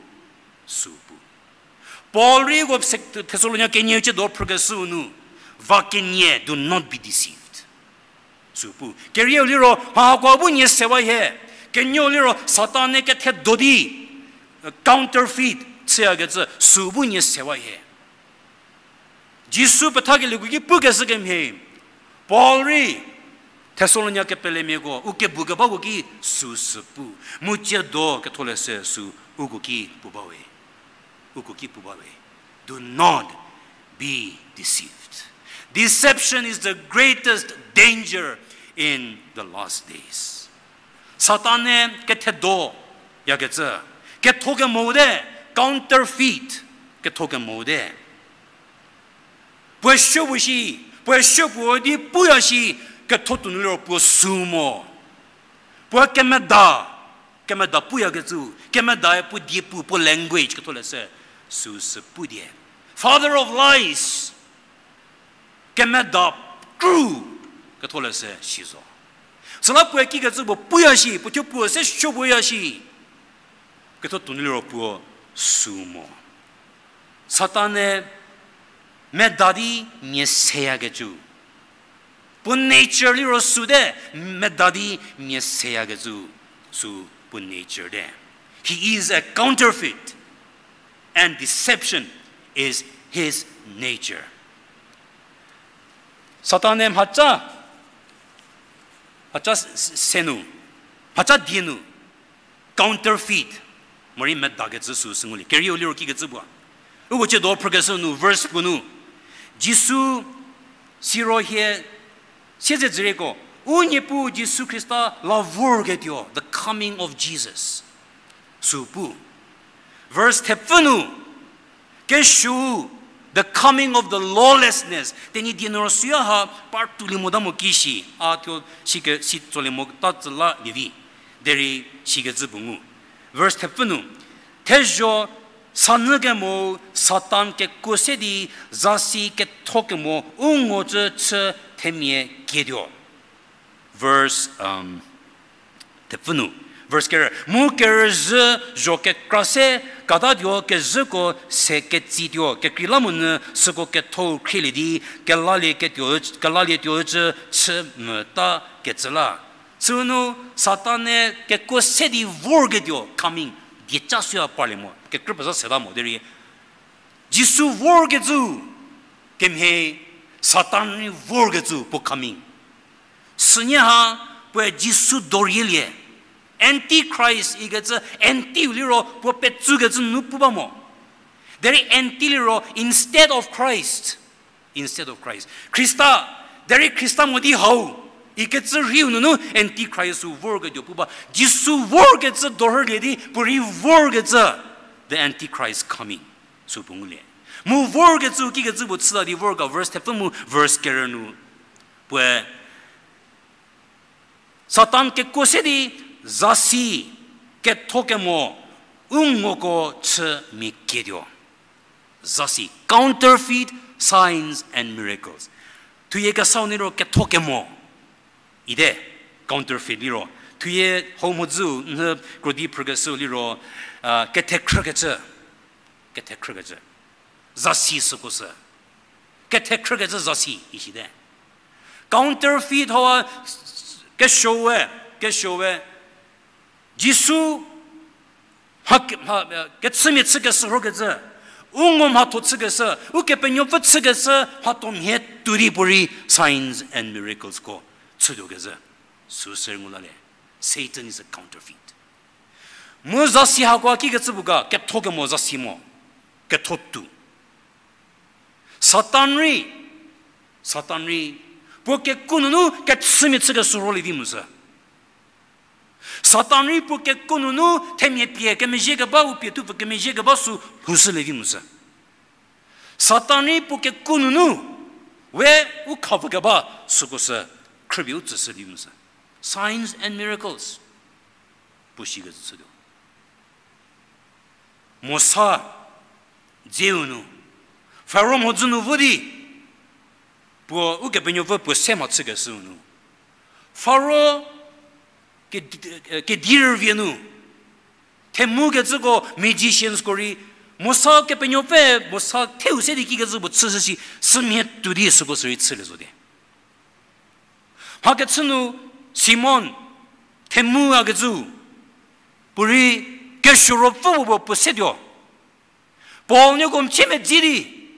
sü pu. Paul rei uko Thessalonia kenie chüdo phrükeshüu nu, va kenie, do not be deceived. Sü pu. Kerieu liro, mha hakoha bu nie sewa hie. Kenieu liro, Satan-e kethedo di, counterfeit chüyakecü, sü bu nie sewa hie. Jisu pethakelieku ki pukeshü kemhie, Paul rei Thessalonia kepelemiako, u kebu kebako ki sü sü pu, mu tsiedo ketholeshü sü uko ki pu bawe. Uko ki pu bawe. Do not be deceived. Deception is the greatest danger in the last days. Satan-e kethedo yakecü, ketho kemou te, counterfeit, ketho kemou te. Puo suo puo shi, puo suo puo di puya shi, ketho tuo nu liro puo sü mo. Puo kemeda, kemeda puyakecü, kemedae puo die pu, puo language ketholeshü, sü sü pu die. Father of lies, kemeda kru ketholeshü si zo. Süla puoe kikecü puo puya shi, puo thuo puo se suo puoya shi. Ketho tuonu liro puo sü mo. Satan-e meda di mia seyakecü. Puo nature liro sü te, meda di mia seyakecü, sü puo nature te. He is a counterfeit, and deception is his nature. Satan-e mhaca, mhaca s-, s-, se nu, mhaca die nu, counterfeit, morei medakecü sü sü ngulie. Kerieu liro kikecü puo. Uko ciedo phrükeshü nu, verse puo nu, Jisu siro hie siezedzürieko, u Niepuu Jisu Khrista la vorketuo, the coming of Jesus. Sü pu. Verse thepfü nu, kesuou, the coming of the lawlessness. Tenyidie nu ro süya ha par tuolie mota mo ki shi, a thuo sike, si tsolie mota tsü la lievi. Derei sikecü puo ngu. Verse thepfü nu, thezho sanyü kemo, Satan kekuo se di, zasi ketho kemo, u ngocü chü themia kietuo. Verse, um, thepfü nu, verse kerü, mu kerüzhü zho kekra se, katatuo kezhüko se ketsituo, kekreilamonyü süko ketho khrielie di, kelalie ketuo, kelalietuo cü chü mota kecü la. Sünu Satan-e kekuo se di vorketuo, coming, dieca süya parlie mo, kekrü peza seta mo derei. Jisu vorkecü, kemhie Satan rei vorkecü puo coming. Sünie ha puoe Jisu dorielie. Antichrist ikecü, anti liro puo petsükecü nu pu ba mo. Derei anti liro instead of Christ. Instead of Christ. Khrista, derei Khrista mo di hau ikecü rhiu nunu antichrist sü vorketuo pu ba. Jisu vorkecü dorhülie di puo rei vorkecü, the antichrist coming. Sü puo ngulie. Mu vorkecü kikecü puo chüta di vorga verse thepfü mu verse kerü nu. Puoe Satan kekuo se di zasi ketho kemo u ngoko chü mia kietuo. Zasi, counterfeit signs and miracles. Thuyie kesau niro ketho kemo. Ite, counterfeit liro. Thuyie hau mhodzü nhü krodi phrükeshü liro, a, kethekhrükecü. Kethekhrükecü. Zasi süko sü. Kethekhrükecü zasi ishite. Counterfeit hawa kesuowe, kesuowe. Jisu mha, mha, kechümia chükeshü rhokecü, u ngo mhatho chükeshü, Ukepenuopfü chükeshü mhatho mhie tuo di puorei signs and miracles ko chütuokecü. Süsü ngu lale. Satan is a counterfeit. Mu zasi hakoa kikecü puo ga, ketho kemo zasi mo. Ketho tuo. Satan rei, Satan rei, puo kekuo nunu kechümia chükeshü rholie vi mu sü. Satan rei puo kekuo nunu themia pie kemezhie keba, u pie tupfü kemezhie keba sü lhoushülie vi mu sü. Satan rei puo kekuo nunu we u khapfü keba süko sü khrüpie u tsüshülie vi mu sü. Signs and miracles. Puo shikecü chütuo. Mosa dzeu nu, Faro mhodzü nu vo di, puo Ukepenuopfü puo se mha chükeshüu nu, Faro kedi-, kedi rüvie nu, themukecüko, magiciansko rei, Mosa Kepenuopfü, Mosa theu se di kikecü puo chüshü shi, sümhie tuo di süko sü rei chülie zo di. Mhakechü nu Simon, themu akecü, puorei kesuo ruopfüu puo puo setuo. Paul nieko mechie medzi di,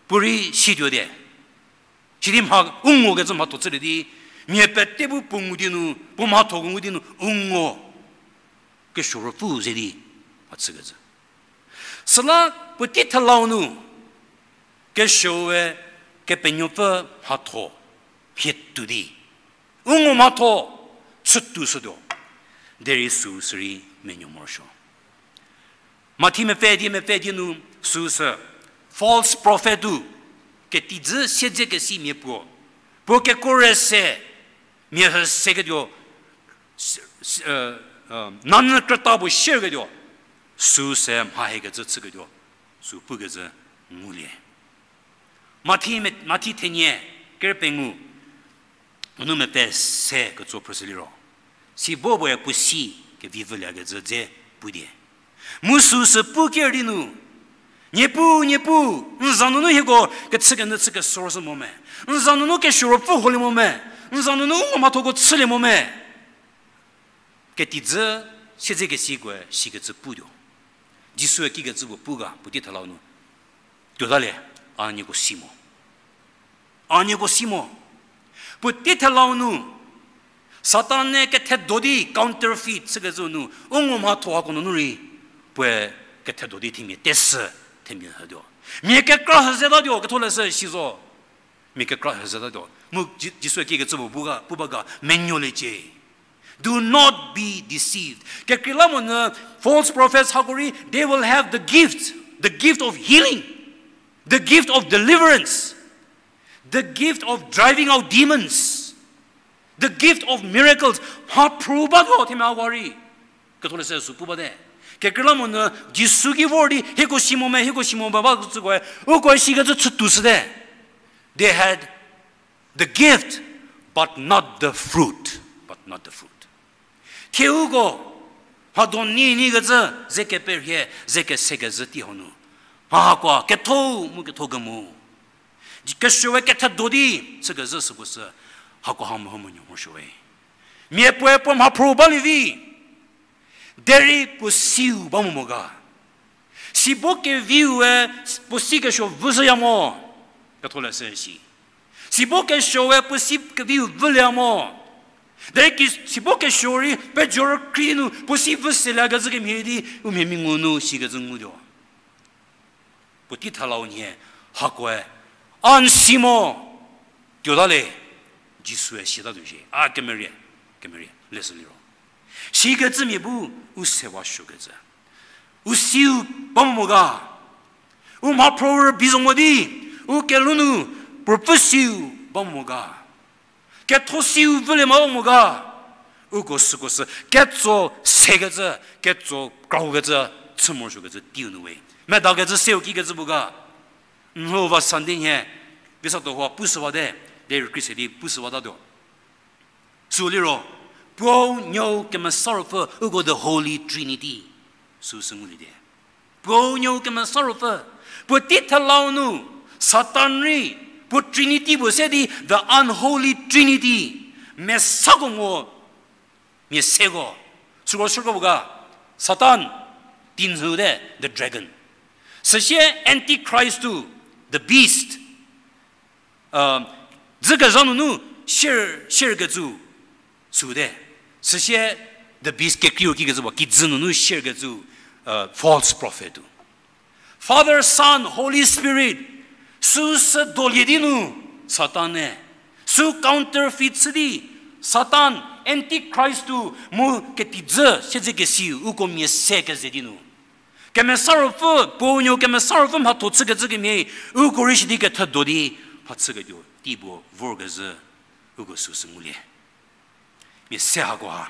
puorei situo di. Sidi mha u ngokecü mhatho chülie di, mia pete bu puo ngu di nu, puo mhathoko ngu di nu, u ngo. Kesuo ruopfüu ze di, mha chükecü. Süla puotei thelau nu, kesuoe Kepenuopfü mhatho, mhie tuo di. U ngo mhatho, chütuo shütuo. Derei süu sürei menuo morosuo. Mathi mepfü di mepfü di nu süu sü, false prophet-u, ketijü siedzekesi mia puo. Puo kekuo re se, mia hü seketuo, s-, s-, nanyü krüta puo shierketuo, süu se mha hekecü chüketuo, süu pukecü ngulie. Mathi me-, Mathi thenie, ker pengou, nunu mepfü se ketso phrüshü liro. Si bo boe puo si kevi vüliekecü dze pu die. Mu süu sü pu ker di nu, Niepuu, Niepuu, n za nunu hieko kechükenyü chü kesorshü mo me? N za nunu kesuo ruopfü holie mo me? N za nunu u ngo mhathoko chülie mo me? Ketijü siedzekesikoe sikecü putuo. Jisue kikecü puo pu ga, puotei thelau nu? Tuotalie, a nieko si mo. A nieko si mo. Puotei thelau nu, Satan-e kethedo di counterfeit chükecü nu, u ngo mhatho hako nunu rei, puoe kethedo di themia tesü, themia hütuo. Mia kekra hüzetatuo, ketholeshü si zo. Mia kekra hüzetatuo. Mu Ji-, Jisue kikecü puo pu ga, pu ba ga, menuoliecie. Do not be deceived. Kekreilamonyü false prophets hako rei, they will have the gift, the gift of healing, the gift of deliverance, the gift of driving out demons, the gift of miracles. Mhaphro batuo themia hako rei. Ketholeshü sü pu bate. Kekreilamonyü Jisu ki vor di, hieko si mo me, hieko si mo me ba tsükoe, ukoe sikecü chütuo shüte. They had the gift, but not the fruit. But not the fruit. Thie uko, mha do ni ni kecü, ze keperhie, ze kesekezhü tei hanu, mha hakoa ketho mu ketho kemo, kesuoe kethedo di chükezhü süko sü, hakoha meho menuo morosuowe. Mia puoe puo mhaphro balie vi, derei puo siu ba mo mo ga. Sibo keviu-e puo si kesuo vüshüya mo, ketholeshü si. Sibo kesuoe puo si keviu vülieya mo. Derei ki sibo kesuo rei pejorü krei nu puo si vüseliekecü kemhie di u mhie mi ngu nu sikecü ngutuo. Puotei thelau nhie, hakoe, a n si mo, tuota le, Jisue siatatuo shie, a kemerie, kemerie, leshü liro. Sikecümia bu u sewa suokecü. U siu ba mo mo ga. U mhaphro rübei zo mo di, u kelhou nu puo pfü siu ba mo mo ga. Ketho siu vülie mo mo ga. Uko süko sü ketso sekecü, ketso kraukecü, chü morosuokecü teiu nu we. Medakecü seu kikecü bu ga. N hou va Sunday nhie, Visato hua pushüwate, derei kri se di pushüwatatuo. Sü liro, Puo, Nuou, Kemesa Ruopfü, uko the Holy Trinity. Süsü ngulie di. Puo, Nuou, Kemesa Ruopfü. Puotei thelau nu, Satan rei, puo Trinity puo se di the unholy Trinity. Mesako mo, mia seko. Süko süko bu ga, Satan, tinhü te, the dragon. Süsie Antichrist-u, the beast. Dzükezha nunu share, sharekecü, süu te. Süsie the beast kekreiu kikecü ba, kijü nunu sharekecü, false prophet-u. Father, Son, Holy Spirit, süsü dolie di nu, Satan-e. Sü counterfeit chü di, Satan, Antichrist-u, mu ketijü, siedzekesi, uko mia se keze di nu. Kemesa Ruopfü, Puo, Nuou, Kemesa Ruopfü mhatho chükecü kemhie, uko rei sidi kethedo di, mha chüketuo, teipuo vorkezhü, uko süsü ngulie. Mia se hakoha,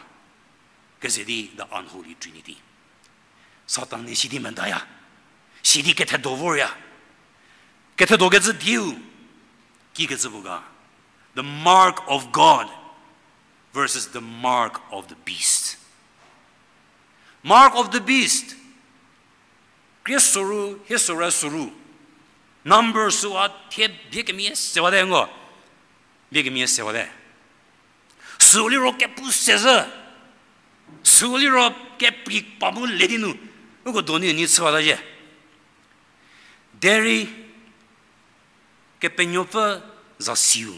keze di the unholy Trinity. Satan-e sidi medaya, sidi kethedo vorya. Kethedokecü dieu, kikecü bu ga, the mark of God versus the mark of the beast. Mark of the beast. Krie soru, hie soru, soru. Number süu a thie bie kemie sewate ngo. Bie kemie sewate. Süu liro kepu sezhü. Süu liro kepi pa mu le di nu. Uko donu ni chüwata zhie. Derei Kepenuopfü zasiu.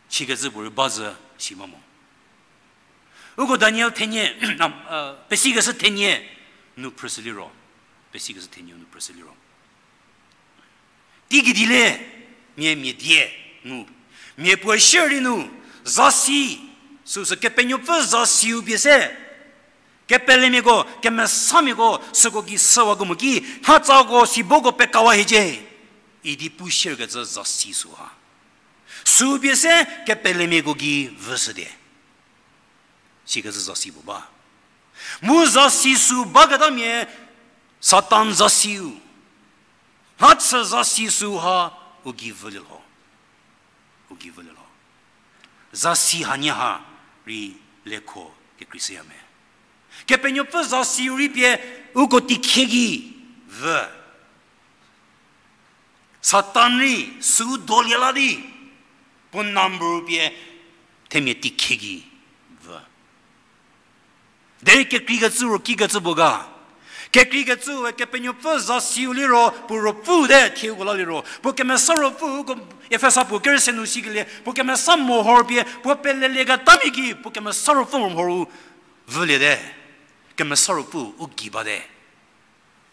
Sikecü puorei bazhü si ba mo. Uko Daniel thenie, pesikeshü thenie nu phrüshü liro. Pesikeshü thenie nu phrüshü liro. Teigei di le, mia mia die ngu. Mia puoe shierei nu, zasi, süsü Kepenuopfü zasiu pie se. Kepelemiako, kemesamiako, süko gei süwako mo ki, mhatsako siboko pekawa hiecie. Idi pu shierkecü zasi süha. Süu pie se kepelemiako gei vüshütie. Sikecü zasi puo ba. Mu zasi süu baketamia Satan zasiu. Mhachü zasi süha u gei vülie lho. U gei vülie lho. Zasi hanie ha rei lekho kekreishüya me. Kepenuopfü zasi rei pie uko tikhie gei vü. Satan rei süu dolie la di, puo number pie themia tikhie gei vü. Derei kekreikecü ro kikecü puo ga. Kekreikecüe Kepenuopfü zasiu liro, puo ruopfü te thieuko la liro, puo kemesa ruopfü ko Efesa puo kerüse nu sikelie, puo kemesa mehor pie, puo pelelieketamia ki, puo kemesa ruopfü mehor u vüliete. Kemesa ruopfü u gei bate.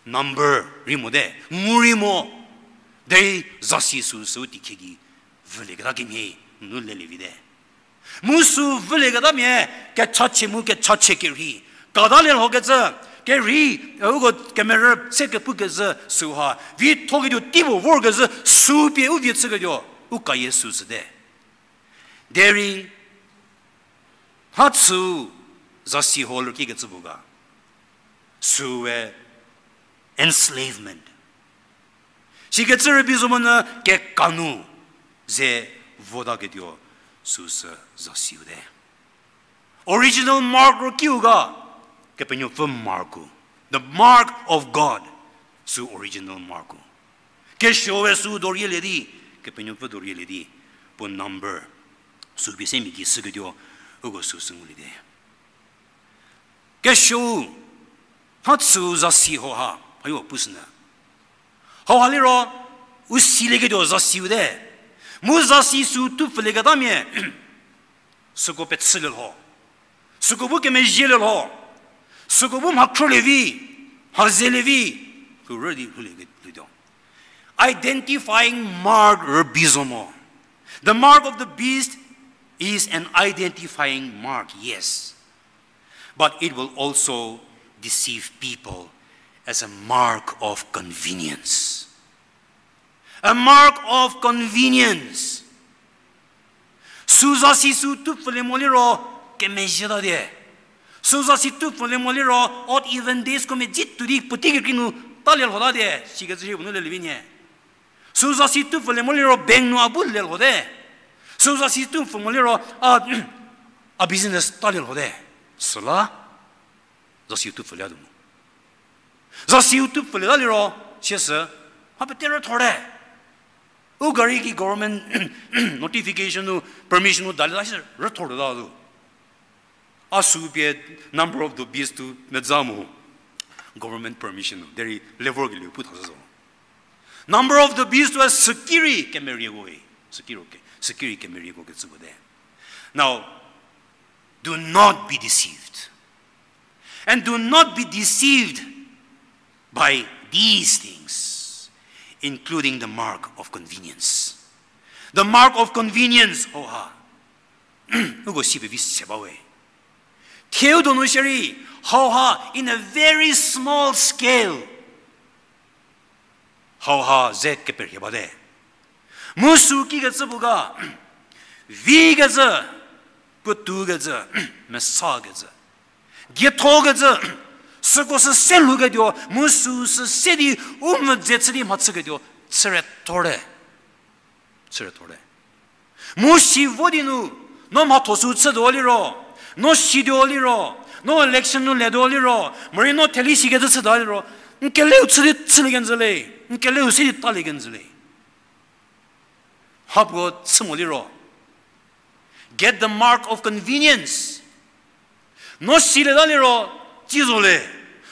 Number rei mote, ngu rei mo, derei zasi süu süu tikhie gei vülieketa kemhie nunu lelie vite. Mu süu vülieketamia, kechachie mu kechachie kerhei, katalie lhokecü, kerhei, uko kemerü se kepukezhü süha, vithoketuo teipuo vorkezhü süu pie u vie chüketuo, u kayie süu süte. Derei, mha chü zasi ho lükikecü puo ga. Süue enslavement. Sikecü rübei zo monyü kekanu ze votaketuo süu sü zasiu te. Original mark ro kiu ga, Kepenuopfü mark-u. The mark of God, süu original mark-u. Kesuoe süu dorielie di, Kepenuopfü dorielie di, puo number, süu pie se mia gei shüketuo, uko süu sü ngulie te. Kesuou, mha chü zasi hoha, hayo pushünyü. Hoha liro, u silieketuo zasiu te. Mu zasi süu tupfülieketamia, süko pechülie lho. Süko bu kemezhielie lho. Süko bu mha khrülie vi, mha zelie vi, lhourü di lhoulie lhoutuo. Identifying mark rübei zo mo. The mark of the beast is an identifying mark, yes. But it will also deceive people as a mark of convenience. A mark of convenience. Süu zasi süu tupfülie mo liro, kemezhie tatie. Süu zasi tupfülie mo liro, odd even days ko mezhie tuo di puotei kekrei nu talie lhotatie, sikecü rei puo nu lelie vi nyie. Süu zasi tupfülie mo liro, bank nu a bu le lhote. Süu zasi tupfü mo liro, a, a business talie lhote. Süla, zasiu tupfülie tuo mo. Zasiu tupfülieta liro, siesü, mha pete rüthorte. U gari ki government notification nu, permission nu dalieta si rüthorteta tuo. A süu pie number of the beast tuo meza mo. Government permission nu, derei level kelieu pu thashü zo. Number of the beast tuoe süki rei kemerieko-e, süki rei ke, süki rei kemerieko kecü puo te. Now, do not be deceived. And do not be deceived by these things, including the mark of convenience. The mark of convenience, hauha. Uko si pevi se ba we. Thieu donu shierei, hauha, in a very small scale. Hauha ze keperhie bate. Mu süu kikecü puo ga, vikecü, puotoukecü, mesakecü, diethokecü, süko sü se lhouketuo, mu süu sü se di u mvüdze chü di mhachüketuo, chüre thorte. Chüre thorte. Mu si vo di nu, no mhatho süu chütuo liro, no situo liro, no election nu letuo liro, morei no theli sikecü chütuo liro, n keleu chü di chülie kenjü le, n keleu se di talie kenjü le. Hapuo chü mo liro, get the mark of convenience. No silieta liro, tsie zo le.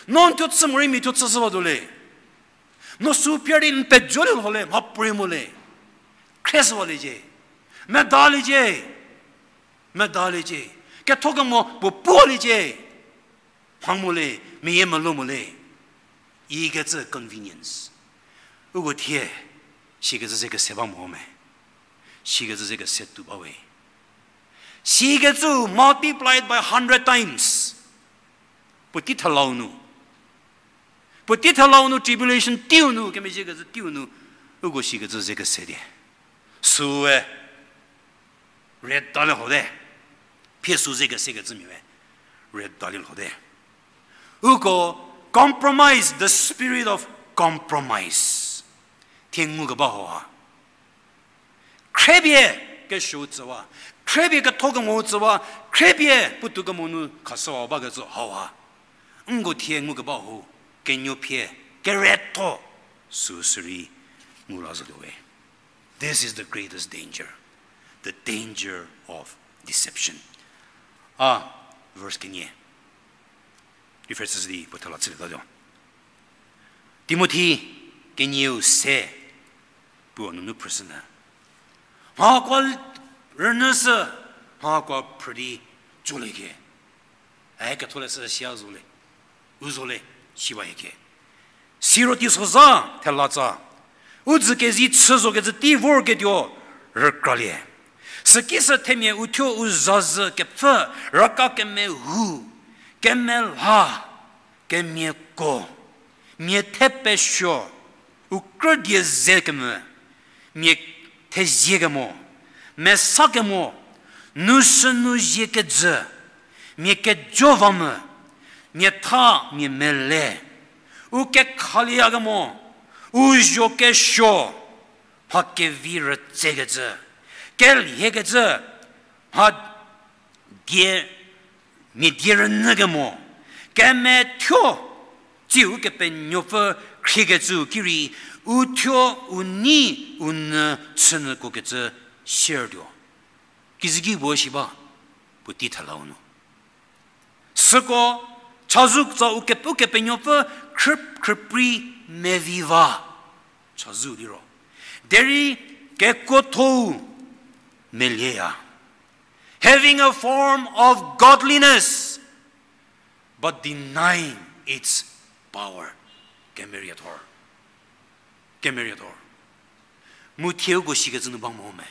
No n thuo chü morei mia thuo chüshü batuo le. No süu pier di n pejolie lho le, mhapuorei mo le. Khrieshüwaliecie. Medaliecie. Medaliecie. Kethokemo puo puoliecie. Mha mo le, meyie melou mo le. Ikecü convenience. Uko thie, sikecü ze kese ba mo me. Sikecü ze kese tuo ba we. Sikecü multiplied by hundred times. Puotei thelau nu. Puotei thelau nu tribulation teiu nu, kemezhiekecü teiu nu. Uko sikecü ze kese di. Süue rüdalie lhote. Phie süu ze kesekecümia we rüdalie lhote. Uko compromise, the spirit of compromise. Thie ngukeba hauha. Khriepie kesuou tsüwa, khriepie kethokemou tsüwa, khriepie puotoukemo nu khashüwa bakecü hauha. nko thie ngukeba ho, kenuophie, keretho, süu sürei ngu la zotuo we. This is the greatest danger, the danger of deception. A, verse kenie. References di puo thela chülietuo. Timothi kenieu se puo nunu phrüshünyü. Mha kua rünyüshü, mha kua phrü di tsolie ke. E ketholeshü sia zo le, u zo le, siba hie ke. Siro teisozha thelatsa, u dzü kezi chü zokecü tei vorketuo rükralie. Süki sü themia uthuo u zazü kepfü, raka kemehu, kemelha, kemiako, mia the pesuo, u krüdie ze kemvü, mia thezie kemo, mesa kemo, nu sünu zie kejü, mia kejo va mu, mia tha mia mele, u kekhalie kemo, u zho kesuo, mha kevi rütsekecü, kelhiekecü, mha die, mia die rünyü kemo, kemethuo, tsiu Kepenuopfü khriekecüu ki rei, uthuo u nei u nyü chünyükuokecü siertuo. Kizüki puo shi ba, puotei thelau nu. Süko, chazou tsa u Kepenuopfü khrü, khrüprei mevi va. Chazou liro. Derei kekuothou melieya. Having a form of godliness, but denying its power. Kemeriethor. Kemeriethor. Mu thie uko shikecü nu ba mo me.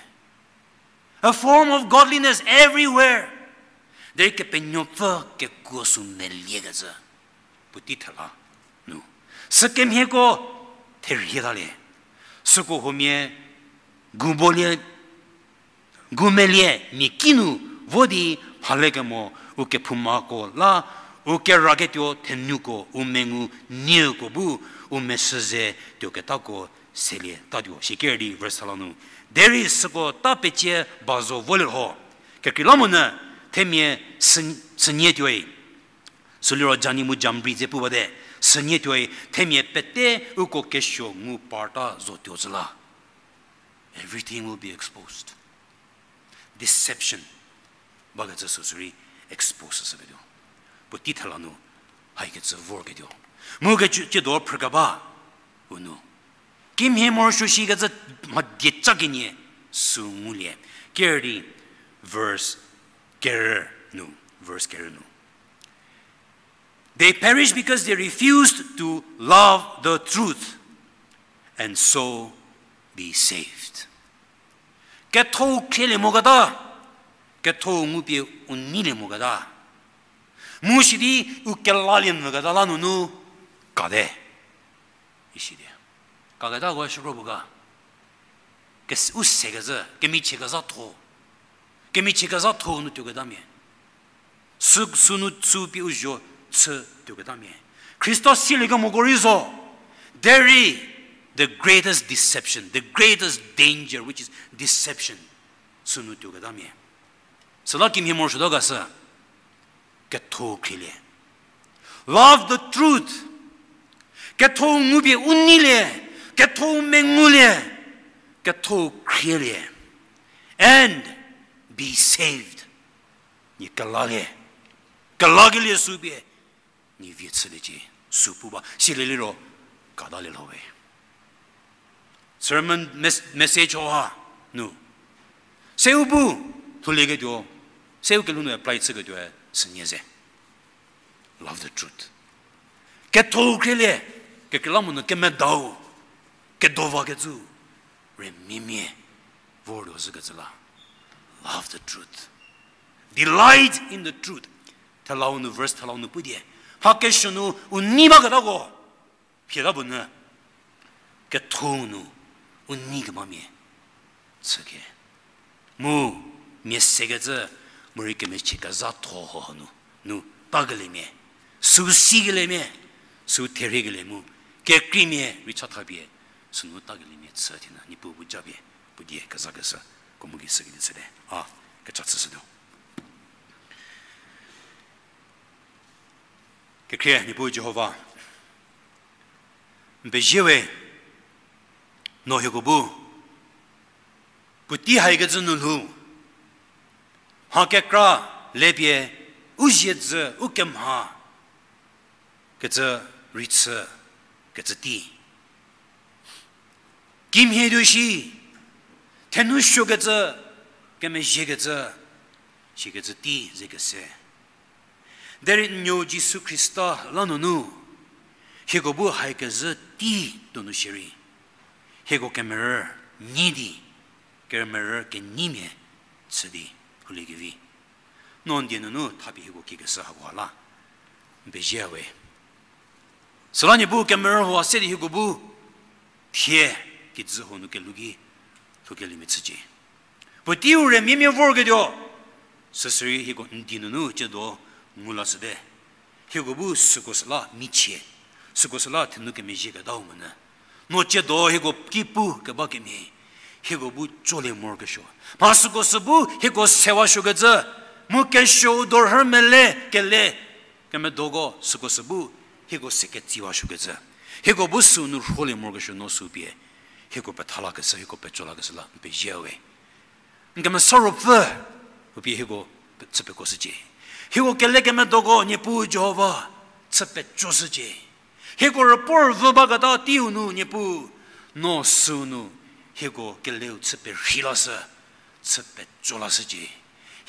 A form of godliness everywhere. Derei Kepenuopfü kekuo sü meliekecü. Puotei thela nu. Sükemhieko therhie talie. Süko huomia gubolie, gu melie mia ki nu vo di mhale kemo u kephoumako la, u keraketuo thenuko, u mengu nieko bu, u mesüze tuoketako selie tatuo. Shikeri di verse thala nu. Derei süko ta pecie ba zo volie lho. Kekreilamonyü themia sü-, sünie tuoi. Süliro jani mu jamri dze pu bate, sünie tuoi, themia pete uko kesuo ngu parta zotuo zhü la. Everything will be exposed. Deception bakecü sü sürei expose shüketuo. Puotei thela nu haikecü vorketuo. Mu kecü, ciedo phrükeba u nu. Kimhie morosuo shikecü mha dieca kenie sü ngulie. Keri di verse ker nu, verse ker nu. They perish because they refused to love the truth and so be saved. Kethou khrielie moketa, kethou ngupie u neilie moketa. Mu sidi u kelalie mvüketa la nunu kate. Isi di. Kaketako shükro bu ga. Kes-, u sekecü, kemichie kezhatho. Kemichie kezhatho nu tuoketamia. Sü, sünu sü pie u zho chü tuoketamia. Khrista silie kemoko rei zo. Derei, the greatest deception, the greatest danger, which is deception. Sünu tuoketamia. Süla kimhie morosuotuo ga sü. Kethou khrielie. Love the truth. Kethou ngupie u neilie, kethou mengulie, kethou khrielie. And be saved. Nie kelalie. Kelakelie sü pie. Nie vie chüliecie. Sü pu ba. Silie liro. Katalie lho we. Sermon mes-, message ha nu. Seu bu lhoulieketuo, seu kelhou nu apply chüketuoe sünie ze. Love the truth. Kethou khrielie, kekreilamonyü kemedau, kedova kecü, rümiamia, vortuo zhükecü la. Love the truth. Delight in the truth. Thelau nu, verse thelau nu pu die. Mha kesuo nu, u nei baketako. Phieta puo nyü, kethou nu, u nei kemamia, chüke. Mu, mia sekecü, morei kemechie kezhatho ho nu, nu, takeliemia, sü sikeliemia, sü therhiekelie mu, kekreimia, rei chathapie, sünu takeliemia chü thie nu, Niepuu bu japie, pu die kezakeshü, ko mu ki sükelie chüte, a, kecha chüshütuo. Kekhrie Niepuu Jihova, n pezie we, no hieko bu puotei haikecü nu lhou, mha kekra lepie u zie dzü u kemha kecü rei chü kecü tei. Kimhie tuo shi, thenou suokecü, kemezhiekecü, shikecü tei ze kese. Derei n nuo Jisu Khrista la nunu, hieko bu haikezhü tei donu shierei, hieko kemerü nyi di, kemerü kenyimia chü di, huliekevi. No n die nunu thapie hieko kikeshü hakoha la n pezie we. Süla Niepuu kemerü huo se di hieko bu thie kijü huo nu kelhou ki lhoukeliemia chücie. Puoteiu rümiamia vorketuo, süsürei hieko n die nunu tsiedo ngu lashüte. Hieko bu süko süla michie, süko süla thenou kemezhieketau monyü. No tsiedo hieko ki pu keba kemhie, hieko bu tsolie morokesuo, mha süko sü bu hieko sewasuokecü, mu kesuou dorhü mele kele kemedoko süko sü bu hieko se ketsiwasuokecü, hieko bu süu nu rholie morokesuo no süu pie hieko petha lakeshü, hieko petso lakeshü la n pezie we. N Kemesa Ruopfü, u pie hieko chü pekuoshücie. Hieko kele kemedoko Niepuu Jihova, chü petsoshücie. Hieko rüpuo rüvü baketa teiu nu Niepuu, no süu nu hieko keleu chü perhei lashü, chü petso lashücie.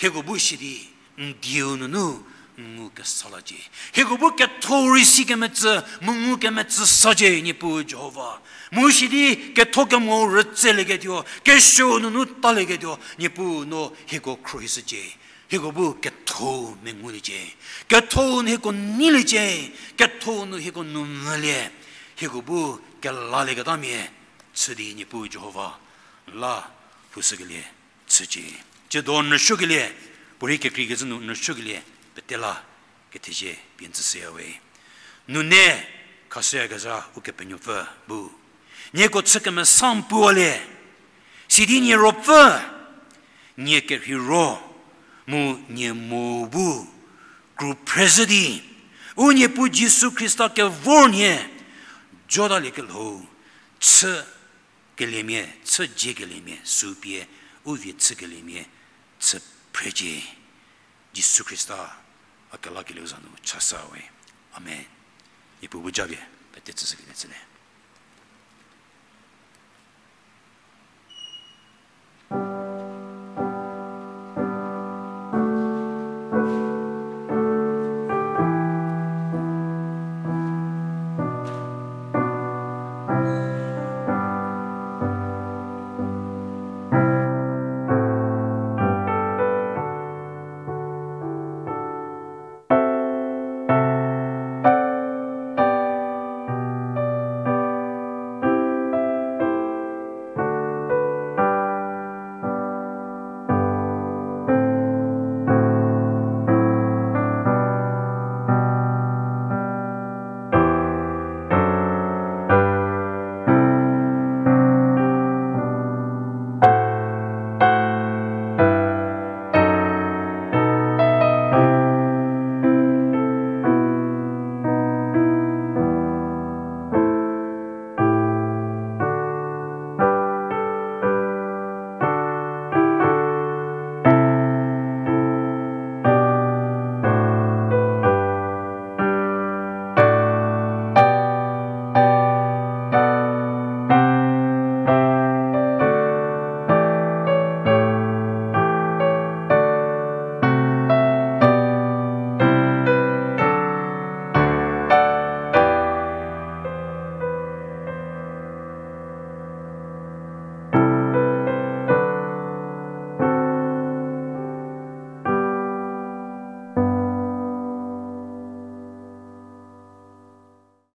Hieko bu sidi n dieu nunu n ngu kesa lacie. Hieko bu ketho rei si kemetsü, mu ngu kemetsü sacie Niepuu Jihova. Mu sidi ketho kemo rütselieketuo, kesuou nunu talieketuo, Niepuu no hieko khruohishücie. Hieko bu ketho menguliecie. Ketho nu hieko neiliecie. Ketho nu hieko nou mvülie. Hieko bu kelalieketamia chü di Niepuu Jihova la lhoushükelie chücie. Tsiedo n rüsuokelie, puorei kekreikecü nu n rüsuokelie pete la kethezie pie n tsüshüya we. Nune khashüyakezha Ukepenuopfü bu, nieko chü kemesa n puwalie, sidi nie ruopfü, nie kerheiro, mu nie mo bu kru phrezhü di, u Niepuu Jisu Khrista kevor nhie, Jordanie kelhou, chü keliemia, chü dzie keliemia, süu pie u vie chü keliemia, chü phrecie. Jisu Khrista a kelakelieu za nu chasa we. Amen. Niepuu bu japie pete tsüshükelie chülie.